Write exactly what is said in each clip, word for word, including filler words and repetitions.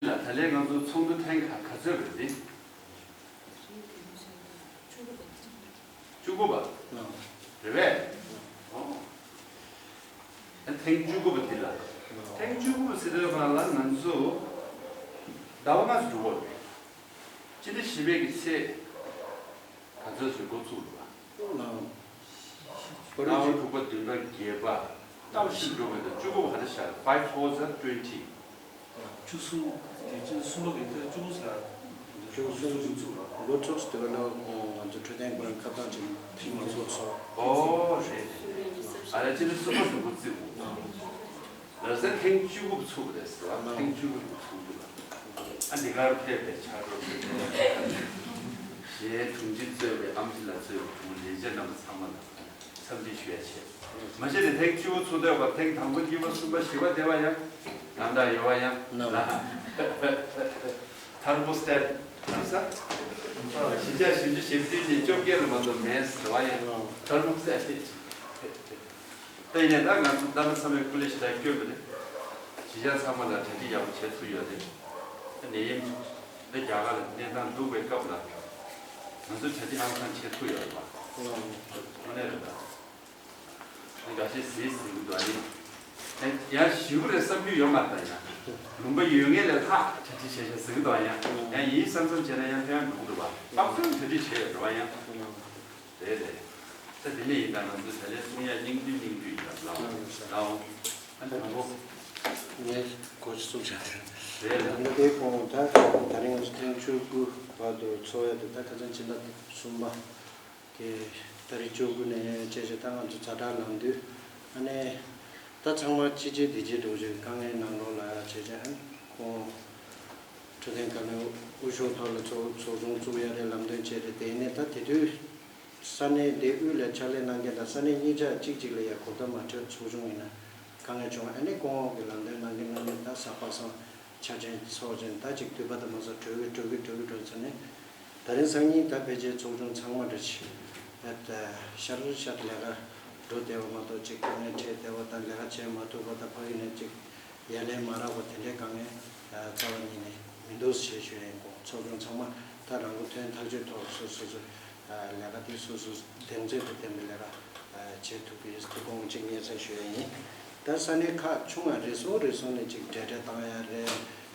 ལ་ད་ལན་ང་ཚོ་ཚོགས་འདུ་ཐེངས་ག་ག་ཚོད་རེད་དེ། བཅུ་དགུ་པ། རེད་པས། ཨོ། ཐེངས་བཅུ་དགུ་པ་འདི་ལ། ཐེངས་བཅུ་དགུ་པ་ཟེར་དུས་སྒང་ལ་ང་ཚོ་ཟླ་བ་ལྔ་ཙམ་འགྲོ་གི་རེད། སྤྱི་ཟླ་བཞི་པའི་གི་ཚེས་ག་ཚོད་ཙམ་འགོ་བཙུགས་འདུག་ག་ལྔ་པ། དྲུག་པ། བདུན་པ། བརྒྱད་པ། ལྔ་པ་བཞི་འགྲོ་གི་འདུག་བཅུ་དགུ་པ་ག་འདྲ་ཤར། Five fours are twenty། བཅུ་གསུམ། དེ་བཅུ་གསུམ་པ་གི་ཐོག་བཅུ་གསུམ་ལ། བཅུ་གསུམ་འགོ་ཚུགས་ལ། འགོ་ཚུགས་དེ་བས་ན་ང་ཚོ་འཕྲོད་བསྟེན་སྐོར་ཁ་བཏང་ཅིག་ཐེངས་མ་ཚོགས་སོ། ཨོ་རེད་རེད་རེད། ཨ་ལ་སྤྱི་ཟླ་གསུམ་པ་ཙམ་འགོ་བཙུགས་འོང་། ལགས་སོ། ཐེངས་བཅུ་དགུ་པ་ཚུགས་པ་རེད་ཟེར་བ། ཐེངས་བཅུ་དགུ་པ་ཚུགས་འདུག་ལ། ཨ་འདི་གར་ཕེབས་པའི་ཕྱག་རོགས་ཞེས་དྲུང་ཆེ་གཙོས་པའི་ཨེམ་སི་ལགས་གཙོས་པའི་དྲུང་ལས་བྱེད་རྣམ་པ་ཚང་མ་ལ་འཚམས་འདྲི་ཞུ་ཡ་བྱས། མ་གཞི་ནས་ཐེངས་བཅུ་པ་ཚུགས་འདོད་པ། ཐེངས་དང་པོ་གཉིས་པ་གསུམ་པ་བཞི་པ་དེ་བ་ཡང་ཡང་དག་ཡོད་པ་ཡང་ལ། ཐར་མོ་སི་ཊེཊ་ལ་ས། བཞི་བརྒྱ་བཞི་བཅུ་ཞེ་བདུན་ནས་བཅོ་བརྒྱད་ལ་མ་གཏོགས་མེད་ཟེར་བ་ཡང་ཐར་མོ་སི་ཊེཊ། ད་ཡིན་ནའི་ད་ང་ཚོ་ད་ལྟ་ཚང་མས་སྐུ་ལས་ཞེ་དྲག་བསྐྱོན་པ་རེད། གཞིས་ཆགས་ཚང་མ་ལ་གྲ་སྒྲིག་ཡག་པོ་བྱེད་ཐུབ་ཡོད་རེད། ད་ནད་ཡམས་འདི་རྒྱ་གར་གནས་སྟངས་སྡུག་པའི་སྐབས་ལ་ང་ཚོ་གྲ་སྒྲིག་ཧང་སང་བྱེད་ཐུབ་ཡོད་རེད་པ། དངོས་གནས་རེད་ད། ད་འགའ་ཤས་ཟས་ཟིན་གྱི་འདུག་ཨ་ནི། ཡང་ཞེ་པོ་རེད་བསམ་རྒྱུ་ཡོད་མ་རེད་ད། ཡང་ལུང་པ་ཡོད་མཁན་ལས་ལྷག་གྲ་སྒྲིག་བྱས་བྱས་ཟིན་གྱི་འདུག་ཡང་ཡང་ཡིན་བསམ་བསམ་བྱས་ན་ཡང་ཕན་ཡང་འགྲོ་གི་འདུག་བ། ཏག་ཏག་གྲ་སྒྲིག་བྱས་ཡོད་རེད་བ་ཡང་། རེད་རེད། ད་དེ་ནས་ཡིན་ད་ང་ཚོས་ད་ལན་གསུང་ཡ་སྙིང་བསྡུས་སྙིང་བསྡུས་ཡིན་ད་ལའོ། ཨ་དང་པོ། ངས་གོ་གསུང་བྱ་དེ། རེད་ལ། ད་ལྟ་དེ་གོང་ད་ད་རིང་ང་ཚོ་ཐེངས་བཅུ་དགུ་བར་དུ་འཚོགས་ཡ་དེ་ད་ཁ་སང་ཕྱི་ཟླ་གསུམ་པ་གི་ཏ་རིག་བཅུ་དགུ་ནས་བྱས་བྱས་ད་ང་ཚོ་ཛ་དྲག་ལངས་དུས་ཨ་ནི་ད་ཚང་མ་ཕྱི་རྒྱལ་འདི་རྒྱལ་འགྲོ་བྱས་དཀའ་ངལ་ནང་ལོགས་ལ་ཡ་བྱས་བྱས་ཨ་ནི་ཁོང་འཕྲོད་བསྟེན་བཀའ་བློན་དབུ་བཞུགས་ཐོག་ལ་ཚོགས་ཚོགས་ཆུང་བཙུགས་ཡ་རེད་ལམ་སྟོན་བྱས་རེད། དེ་ནས་ད་དེ་དུས་ས་གནས་དེ་དབུས་ལ་ཕྱག་ལས་གནང་མཁན་དང་ས་གནས་གཉིས་ཆ་གཅིག་གཅིག་ལ་ཡ་གོ་བརྡ་མ་འཕྲོད་ཚོགས་ཆུང་ཡིན་ན་དཀའ་ངལ་བྱུང་། ཨ་ནི་སྐུ་ངོ་གི་ལམ་སྟོན་གནང་མཁན་གནང་མཁན་ད་གཟའ་པ་སངས་ཆ་ཅན་ཚོགས་ཅན་ད་ཅིག་དུས་པ་དང་མ་སོགས་གྲོལ་གི་གྲོལ་གི་གྲོལ་གི་འགྲོ་ཚར་ནས་ད་རིང་སང་ཉིན་ད་ཕལ་ཆེར་ཚོགས་ཆུང་ཚང་མ་འདྲ་ཅིག་ཨ་ད་ཤར་ཤར་ལས་ཀ་འགྲོ་བདེ་བ་མ་གཏོགས་ཅིག་དཀའ་ངལ་འཕྲད་བདེ་བ་དང་ལས་ཀ་བྱེད་མ་ཐུབ་པ་དང་ཕ་གི་ནས་ཅིག་ཡ་ལན་མ་རག་པ་དེ་འདྲའི་དཀའ་ངལ་རྩ་བ་ཉིད་ནས་མི་འདུག་ཞེས་ཞུ་ཡ་ཡིན། ཁོང་ཚོགས་ཆུང་ཚང་མ་ད་རང་མགོ་ཐོན་ཐག་གཅོད་ཐོག་སོ་སོ་སོ་ལས་ཀ་དེ་སོ་སོ་གདེང་ཚོད་དང་ལྡན་པའི་ལས་ཀ་བྱེད་ཐུབ་པའི་ཐུགས་དགོངས་ཅིག་སྙན་སེང་ཞུ་ཡ་ཡིན། ད་ས་གནས་ཁག་ཆུང་བ་རེ་ཟུང་རེ་ཟུང་ནས་ཅིག་འབྲེལ་སྒྲ་བཏང་ཡ་རེད།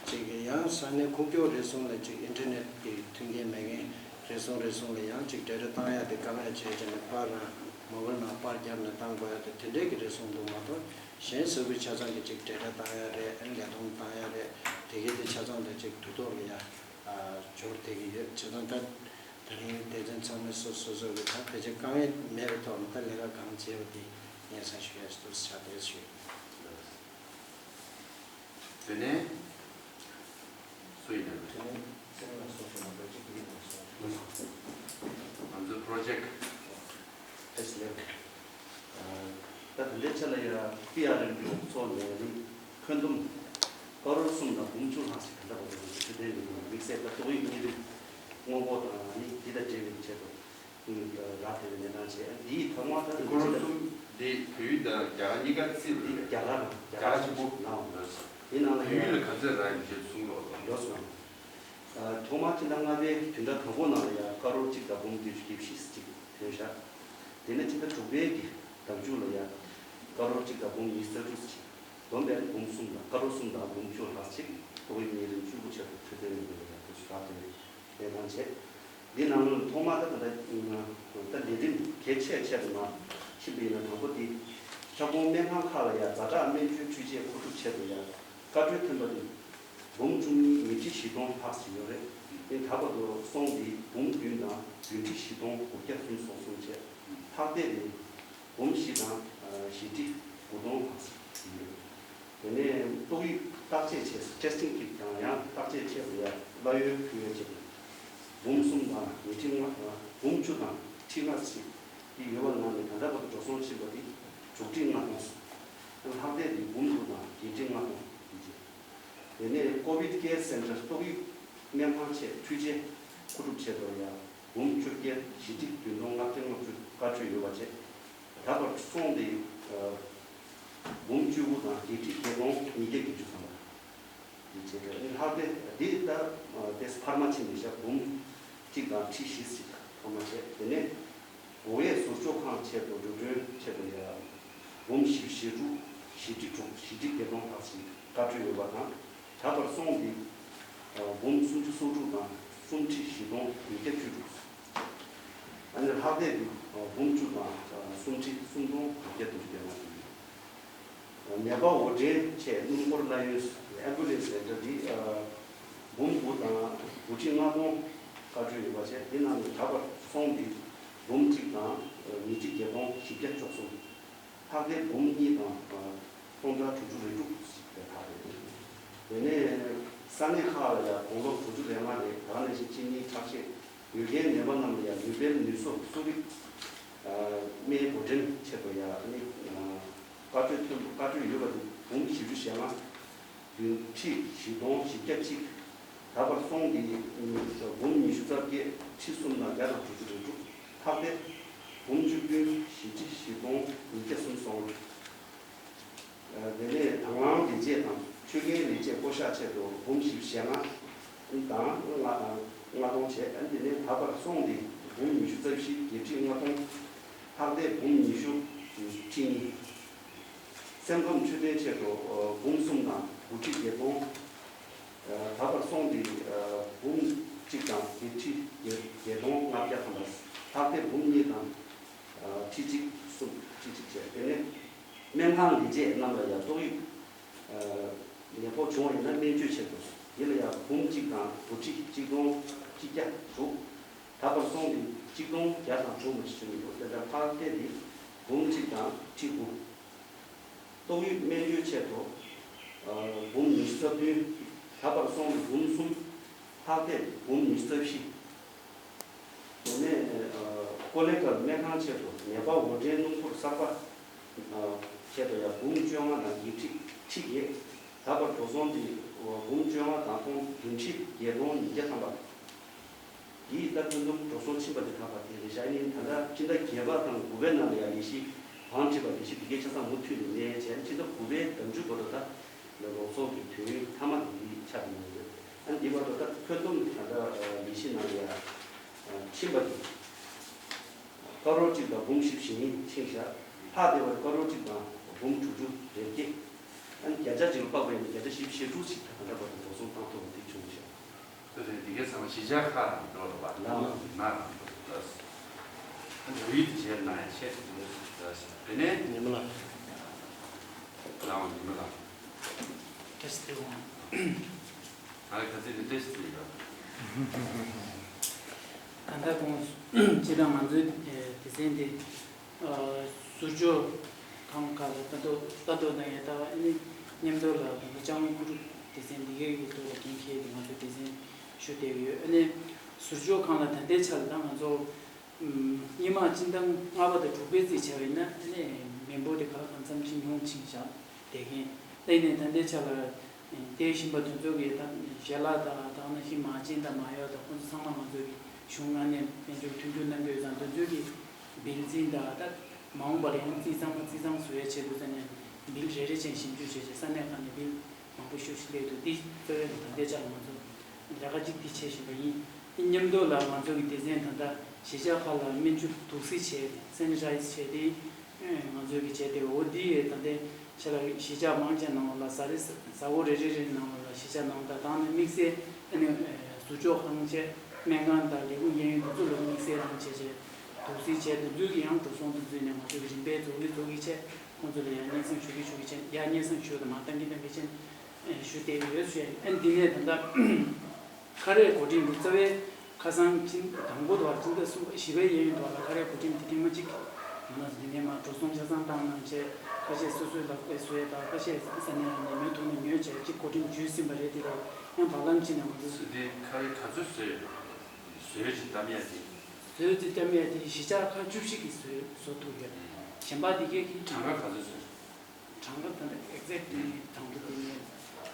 ཅིག་ཡང་ས་གནས་ཁུག་ཀྱོག་རེ་ཟུང་ལ་ཅིག་ཨིན་ཊར་ནེཊ་གི་མཐུན་རྐྱེན་མེད་མཁན་རེ་ཟུང་རེ་ཟུང་ལ་ཡང་ཅིག་འབྲེལ་སྒྲ་བཏང་ཡ་དེ་དཀའ་ངལ་ཆེ་བྱས་ནས་པར་རང་མོ་བལ་ནང་པར་བརྒྱབ་ནས་བཏང་དགོས་ཡ་དེ་དེ་འདྲས་ཀྱི་རེ་ཟུང་འདུག་མ་གཏོགས། གཞན་ཟུར་པའི་ཆ་ཚང་གི་ཅིག་འབྲེལ་སྒྲ་བཏང་ཡ་རེད། ཨ་ནི་ལས་བསྡོམས་བཏང་ཡ་རེད། དེ་གའི་དེ་ཆ་ཚང་དེ་ཅིག་དུས་ཐོག་ལ་ཡ་འབྱོར་བསྡད་ཀྱི་ཡོད། བྱས་ཙང་ད་ད་རིང་སྡེ་ཚན་ཚང་མས་སོ་སོ་སོ་གི་ད་ཕལ་ཆེར་དཀའ་ངལ་མེད་པའི་ཐོག་ནས་ད་ལས་ཀ་གང་བྱས་པ་དེ་སྙན་སེང་ཞུ་ཡ་ཞིག་འདུག་ཟེར་བྱ་དེ་ཞུ། དེ་ནས་སུ་ཡིན་ནམ། དེ་ནས་སེམས་ལ་སོགས་པའི་ནང་པའི་གཅིག་པུ་ཡིན་པར་སོང་། ང་ཚོའི་པྲོ་ཇེཀ་ཨེས་ལེབ། ད་དེ་འདྲའི་ཆ་ལ་ཡ་པི་ཨར་ཨེམ་གྱི་ཚོགས་ནས་ནི་འཁོན་འདུམ་ཀ་རོར་གསུམ་དང་འབུམ་བཅུ་ལྷག་ཞིག་ག་འདྲ་བ་འཁོན་འདུམ་ཞུ་དེ་ནི་དམིགས་བསལ་ད་ཏོག་དབྱིབས་གཉན་རིམས་སྔོན་འགོག་དང་ནི་འདི་དང་འབྲེལ་བའི་ཆེད་དུ་རག་དེ་བའི་གནས་སྟངས་བྱས། འདིའི་ཐོག་མ་ད་ཀ་རོར་གསུམ་འདི་བལ་ཡུལ་དང་རྒྱ་གར་གཉིས་ཀ་རྩིས་འདི་རྒྱ་གར་རྒྱ་གར་ཆེན་པོ་ནའོ། བལ་ཡུལ་ལ་ག་ཚོད་རག་ཡོད་ཅེས་གསུང་རོགས་གནང་། ལོས་སོང་། ཐོག་མར་ཕྱི་ཟླ་ལྔ་པའི་བདུན་ཕྲག་དང་པོ་ནང་ལ་ཡང་ཀ་རོར་གཅིག་དང་འབུམ་བདུན་ཅུ་གྱ་བཞི་ཅིག་ཐོན་ཤག་དེ་ནས་ཕྱི་ཟླ་དྲུག་པའི་གི་ཟླ་མཇུག་ལ་ཡང་ཀ་རོར་གཅིག་དང་འབུམ་ཉི་ཤུ་རྩ་དྲུག་ཅིག་བསྡོམས་པས་འབུམ་གསུམ་དང་ཀ་རོར་གསུམ་དང་འབུམ་བཅུ་ལྷག་ཅིག་ཏོག་དབྱིབས་གཉན་རིམས་བཅུ་དགུ་ཆེད་དུ་འཕྲོད་བསྟེན་ལས་འགུལ་ལ་ཡང་དུས་སུ་རག་དེ་བའི་གནས་སྟངས་བྱས། འདི་ནང་ལ་ཐོག་མར་ད་ད་ལྟ་ད་ལས་རིམ་གལ་ཆེ་ཆེ་དུ་མ་ཕྱིན་པ་ཡིན་ན་དང་པོ་དེ་ཁྱབ་ཁོངས་སྨན་ཁང་ཁག་ལ་ཡང་ཛ་དྲག་སྨན་བཅོས་འཕྲུལ་ཆས་མཁོ་སྒྲུབ་ཆེད་དུ་ཡང་བཀའ་འཁྲོལ་ཐོན་པ་དེ། འབུམ་བཅུ་གཉིས་ཉིས་ཁྲི་བཞི་སྟོང་ལྷག་ཙམ་ཡོད་རེད། དེ་ད་བར་དུ་སོང་སྟེ་འབུམ་བདུན་དང་བདུན་ཁྲི་བཞི་སྟོང་དགུ་བརྒྱ་སུམ་ཅུ་སོ་གསུམ་བྱས། ལྷག་བསྡད་དེ་འབུམ་བཞི་དང་བཞི་ཁྲི་དགུ་སྟོང་ལྷག་ཙམ་ཡོད་རེད། དེ་ནས་ཏོག་དབྱིབས་བརྟག་དཔྱད་བྱས་ཊེ་སི་ཊིང་ཀིཊ་དང་ཡང་བརྟག་དཔྱད་ཆེད་དུ་ཡང་གླ་ཡོལ་ཕུལ་ཡོད་ཅེས་དང་། འབུམ་གསུམ་དང་ཉིས་ཁྲི་ལྔ་དང་འབུམ་བཅུ་དང་ཁྲི་ལྔ་ཙམ་དེ་ཡོད་པ་ནང་ནས་ད་ལྟ་བར་དུ་འགྲོ་སོང་ཕྱིན་པ་དེ་དྲུག་ཁྲི་ལྔ་སྟོང་སོང་། ལྷག་བསྡད་དེ་འབུམ་དྲུག་དང་བརྒྱད་ཁྲི་ལྔ་སྟོང་ཡིན་ཅེས། དེ་ནས་ཀོ་བིཌ་ཀེར་སེན་ཊར་ཏོག་དབྱིབས་སྨན་ཁང་ཆེད་འཕྲུལ་ཆས་མཁོ་སྒྲུབ་ཆེད་དུ་ཡང་འབུམ་བཅོ་བརྒྱད་བཞི་ཁྲི་བདུན་སྟོང་ལྔ་བརྒྱ་ལྔ་བཅུ་བཀའ་འཁྲོལ་ཡོད་པ་བཅས། ད་བར་སོང་སྟེ་འབུམ་བཅུ་དགུ་དང་བརྒྱད་ཁྲི་བརྒྱད་སྟོང་ཉིས་བརྒྱ་བརྒྱད་ཅུ་ཙམ་ལ། འདི་བྱས་ཏེ་ལྷག་དེ་འདི་ལྟ་དེ་འཕར་མ་ཕྱིན་ནས་བཞག་འབུམ་གཅིག་དང་ཁྲི་བཞི་ཞིག་འཕར་མ་བྱས། དེ་ནས་དགོང་ཡས་ཟུར་འཇོག་ཁང་ཆེད་དུ་འགྲོ་གྲོན་ཆེད་དུ་ཡ་འབུམ་བཞི་བཅུ་ཞེ་དྲུག་བཞི་ཁྲི་དྲུག་བཞི་ཁྲི་བརྒྱད་སྟོང་ལྷག་ཞིག་བཀའ་འཁྲོལ་ཡོད་པ་དང་། ད་བར་སོང་སྟེ་འབུམ་སུམ་ཅུ་སོ་དྲུག་དང་གསུམ་ཁྲི་བཞི་སྟོང་ཉིས་བརྒྱ་བཅུ་དྲུག་ཨ་ནི་ལྷག་བསྡད་དེ་འབུམ་བཅུ་དང་གསུམ་ཁྲི་སུམ་སྟོང་དགུ་བརྒྱ་བདུན་ཅུ་དོན་ལྔ་ཞིག་ཡོད། ནད་པ་འོར་འདྲེན་ཆེད་སྣུམ་འཁོར་གླ་ཡོན་ཨེམ་བུ་ལན་སི་ཟེར་འདྲ་འདི་འབུམ་དགུ་དང་དགུ་ཁྲི་ལྔ་སྟོང་བཀའ་འཁྲོལ་ཡོད་པ་བྱས། འདི་ནང་ནས་ད་བར་སོང་སྟེ་འབུམ་གཅིག་དང་ཉིས་ཁྲི་བརྒྱད་སྟོང་བཞི་བརྒྱ་བཅུ་གསུམ། ལྷག་བསྡད་འབུམ་གཉིས་དང་སྟོང་ཕྲག་དྲུག་ཅུ་རེ་དྲུག་ཞིག་དེ་ལྷག་རེད། དེ་ནས་ས་གནས་ཁག་ལ་ཡང་དགུང་ལོ་དྲུག་ཅུ་རེ་ལྔ་རེ་དང་ནང་བཞིན་གཅིན་སྙི་ཁྲག་ཤེད། ཡོད་མཁན་ནད་པ་རྣམས་ལ་ཡང་ནུས་སྤེལ་ནུས་གསོ་གསོ་རིག་སྨན་འགོ་འདྲེན་ཆེད་དུ་ཡང་ནི་བཀའ་འཁྲོལ་ཐོན་བཀའ་འཁྲོལ་ཡོད་པ་དེ་འབུམ་བཞི་བཅུ་ཞེ་ལྔ། བདུན་ཁྲི་བཞི་སྟོང་བཞི་བརྒྱ་གཅིག་ད་བར་སོང་སྟེ་འབུམ་ཉི་ཤུ་རྩ་བརྒྱད་ཁྲི་གསུམ་དང་བརྒྱ་དང་དྲུག་ཅུ་རེ་དྲུག་ལྷག་བསྡད་འབུམ་བཅུ་བདུན་བཞི་ཁྲི་བཞི་སྟོང་ཉིས་བརྒྱ་སུམ་སོང་། དེ་ནས་དང་བླངས་ལས་བྱེད་དང་ཆོད་མཁན་ལས་བྱེད་བསྐོ་གཞག་ཆེད་དུ་འབུམ་བཞི་བཅུ་ཞེ་ལྔ་དང་ལྔ་ལྔ་སྟོང་བྱས། དེ་ནས་ད་བར་སོང་སྟེ་འབུམ་ཉི་ཤུ་རྩ་བཞི་བརྒྱད་ཁྲི་ལྔ་སྟོང་། ལྷག་བསྡད་འབུམ་ཉི་ཤུ་ཁྲི་གཉིས། སེམས་ཁམས་འཕྲོད་བསྟེན་ཆེད་དུ་འབུམ་གསུམ་དང་དགུ་ཁྲི་བརྒྱད་སྟོང་། ད་བར་སོང་སྟེ་འབུམ་གཅིག་དང་བརྒྱད་ཁྲི་བརྒྱད་སྟོང་ལྔ་བརྒྱ་ཐམ་པ། ལྷག་བསྡད་འབུམ་གཉིས་དང་ཁྲི་གཅིག་གསུམ་ཁྲི་གཅིག་བྱས། དེ་ནས་སྨན་ཁང་ལས་བྱེད་རྣམས་ལ་ཡང་ཏོག་དབྱིབས་ནད་ཕོག་བྱུང་བ་ཡིན་ན་སྨན་བཅོས་ཆེད་དུ་འདི་ལ་ཡང་འབུམ་གཅིག་དང་དགུ་ཁྲི་གཅིག་སྟོང་གཅིག་བརྒྱ་དྲུག་ད་བར་སོང་སྟེ་གཅིག་སྟོང་བརྒྱ་དང་དྲུག་མ་ཞིག་བྱུང་ཡོད། དེ་ལྟར་ལྷག་བསྡད་དེ་འབུམ་གཅིག་དང་ཁྲི་དགུ། ཏོག་དབྱིབས་སྨན་བཅོས་ཆེད་དུ་འབུམ་ཉི་ཤུ་རྩ་བདུན། ད་བར་སོང་སྟེ་འབུམ་གསུམ། ལྷག་བསྡད་འབུམ་ཉི་ཤུ་རྩ་བཞི། དེ་ནས་ཀོ་ལེ་གལ་སྨན་ཁང་ཆེད་དུ་ནད་པ་འོར་འདྲེན་སྣུམ་འཁོར་གསར་པ་ཆེད་དུ་ཡང་འབུམ་བཅོ་ལྔ་དང་བརྒྱད་ཁྲི་ཁྲི་བརྒྱད། ད་བར་འགྲོ་སོང་དེ་འབུམ་བཅོ་ལྔ་དང་སྟོང་བདུན་ཁྲི་བརྒྱད་སྟོང་ཉིས་བརྒྱ་ཐམ་པ། འདིའི་ལྟ་སྐུལ་འདུམ་འགྲོ་སོང་ཕྱིན་པ་དེ་ད་བར་དེ་རེད་ཤག་ཡིན་ད་ལྟ་སྤྱི་ཟླ་བརྒྱད་པ་དང་དགུ་པའི་ནང་ལ་ཡང་ལས་གཞི་བང་བསྒྲིགས་པ་ལས་གཞི་དེ་གའི་ཆ་ཚང་མུ་མཐུད་ནས་གནས་བྱས། སྤྱི་ཟླ་དགུ་པའི་ཟླ་མཇུག་བར་དུ་ད་ལ་རོགས་ཚོགས་ཀྱི་དུས་ཡུན་མཐའ་མ་དེ་འདི་ཆགས་ཀྱི་ཡོད། ཨ་འདི་བར་དུ་ད་ཁོད་འདུམ་ད་ལྟ་ལས་གཞི་ནང་ལ་ཡང་ཕྱིན་པ་དེ་ཀ་རོར་གཅིག་དང་འབུམ་བཞི་བཅུ་ཞེ་གཉིས་ཕྱིན་ཤག་ལྷག་བསྡད་པ་ཀ་རོར་གཅིག་དང་འབུམ་དྲུག་ཅུ་རེ་བརྒྱད། ཨ་བརྒྱ་ཆ་གཅིག་ལ་དཔག་པ་ཡིན་ན་བརྒྱ་ཆ་བཞི་བཅུ་ཞེ་དྲུག་ཅིག་ད་ལྟ་བར་དུ་འགྲོ་སོང་བཏང་ཐུབ་པ་དེ་བྱུང་ཤག་དེ་རེད། འདི་གའི་ཚང་མ་གཞིས་ཆགས་ཁག་རང་འགྲོ་རེད་པ། ལགས། ནང་རང་འགྲོ་རེད་ད། ཨ་འགྲོ་ཡུལ་དེ་བྱས་ན་ཡང་ཆེད་དུ་འགྲོ་ཟེར་ད་ཟེར་དེ་ནས་ཉི་མ་ལགས། ལགས་འོང་ཉི་མ་ལགས། ཏེས་ཏེ་འོང་། ད་ག་ཚོད་དེ་ཏེས་ཏེ་ཡོད། ད་ལྟ་གོང་སྤྱི་དང་ང་ཚོའི་སྡེ་ཚན་དེ། ཟུར་འཇོག་ཁང་ཁག་ལ་ལྟ་རྟོག་ལྟ་རྟོག་དང་ཡང་ལྟ་བ། ཨ་ནི་མཉམ་དུ་ལ་ད་ལྟ་ལྕགས་ལམ་ཀུ་ཤུ་སྡེ་ཚན་འདི་གའི་ཐོག་ལ་འགན་འཁྱེར་ཏེ་ང་ཚོ་སྡེ་ཚན་ཞུ་བསྡད་ཡོད། ཨ་ནི་ཟུར་འཇོག་ཁང་ལ་ད་ལྟའི་ཆར་ལ་ད་ང་ཚོ་སྔོན་མ་སྤྱི་ཟླ་ལྔ་པ་དང་དྲུག་པའི་རྩིས་བྱས་པ་ཡིན་ན་ཨ་ནི་མི་འབོར་དེ་ག་གང་འཚམ་ཅིག་ཉུང་ཕྱིན་བཞག་བསྡད་མཁན་ལ་ཡིན་ནའི་ད་ལྟའི་ཆར་ལ། དེ་བཞིན་པ་དེ་ཚོ་གི་ད་ཞལ་ལག་དང་དེ་ནང་བཞིན་མ་བྱན་དང་མ་ཡོག་དང་ཁོང་ཚོ་ཚང་མ་ང་ཚོ་གི་གཞུང་ལ་ནས་དཔལ་འབྱོར་མཐུན་འགྱུར་གནང་གི་ཡོད་ཙང་དེ་ཚོ་གི་བིལ་འཛིན་དང་ད་མ་འོངས་པ་ལ་ཡང་རྩིས་ཚང་མ་རྩིས་ཚང་བཟོ་ཡ་ཆེད་དུ་ས་ནས་བིལ་རེ་རེ་བྱས་ཞིབ་འཇུག་བྱས་རྗེས་ས་གནས་ཁག་ནས་བིལ་མང་པོ་ཤོག་ཤིག་སླེབས་འདུག་འདི་གཙོ་བོའི་ད་ལྟའི་ཆར་ང་ཚོ་ལས་ཀ་གཅིག་འདི་བྱེད་བཞིན་པ་ཡིན། མཉམ་དུ་ལ་ང་ཚོ་གི་སྡེ་ཚན་ད་ལྟ་གཞིས་ཆགས་ཁག་ལ་སྨན་ཆུ་དུག་སེལ་བྱས་ཏེ་སེ་ནི་ཊའི་ཛི་བྱས་ཏེ། ང་ཚོས་ཀྱི་བྱས་ཏེ་འོ་འདི་ད་ལྟའི་ཆ་ལ་གཞིས་ཆགས་མང་ཆེ་ནང་ལ་ཟ་རེ་ཟ་ཟ་འོ་རེ་རེ་རེ་ནང་ལ་གཞིས་ཆགས་ནང་དང་དང་ནི་དམིགས་བསལ་ཨ་ནི་ཟུར་འཇོག་ཁང་བཅས་སྨན་ཁང་དང་ལས་ཁུངས་གཡས་གཡོན་དེ་ཚོ་ལ་དམིགས་བསལ་རང་བྱས་བྱས་དུག་སེལ་བྱས་དེ་ཚོའི་གི་ཡང་འགྲོ་སོང་དེ་ཚོའི་ནས་ང་ཚོས་ཀྱི་རིམ་པས་རྫོགས་ཀྱི་རྫོགས་ཀྱི་བྱས་ཁོང་ཚོ་ལ་ཡང་སྙན་སེང་ཞུ་གི་ཞུ་གི་བྱས་ཡང་སྙན་སེང་ཞུ་དང་མ་བཏང་གི་བཏང་གི་བྱས་ཞུ་བསྡད་ཡོད་ཟེར། ཨ་ནི་འདི་ནས་ད་ལྟ། ཁ་རས་གོ་སྒྲིག་འདི་རྩ་བའི་ཁ་སང་ཕྱི་དང་པོ་དུ་བ་ཕྱི་ཟླ་གསུམ་པ་བཞི་པའི་གཡས་གཡོན་དུ་བ་ལ་ཁ་རས་གོ་སྒྲིག་འདི་ཐེངས་མ་གཅིག་ཡིན་ན་འདི་ནས་མ་འགྲོ་སོང་ཆ་ཚང་བཏང་གནང་བྱས་ཁ་ཤས་སོ་སོའི་ལག་པས་བཟོས་དང་ཁ་ཤས་ས་གནས་རང་ནས་མོས་ཐོག་ནས་ཉོས་བྱས་གཅིག་གོ་སྒྲིག་འཇུས་ཟིན་པ་རེད། དེ་ལས་ཡང་བར་ལམ་ཕྱིན་ནས་ང་ཚོ། ཚེ་འདིའི་ཁ་རས་ག་ཚོད་བཟོས་ཡོད། བཟོས་ཅིག་གཏམ་ཡ་དེ། བཟོས་ཅིག་གཏམ་ཡ་དེ་གཞིས་ཆགས་ཁག་བཅུ་བཞི་གིས་བཟོས་བཟོ་ཐུབ་ཡོད། གཞན་པ་དེ་གས་ཀྱི་གྲངས་ཀ་ག་ཚོད་བཟོས། གྲངས་ཀ་ད་ལྟ་exact དེ་ནི་གྲངས་ཀ་དེ་ནི་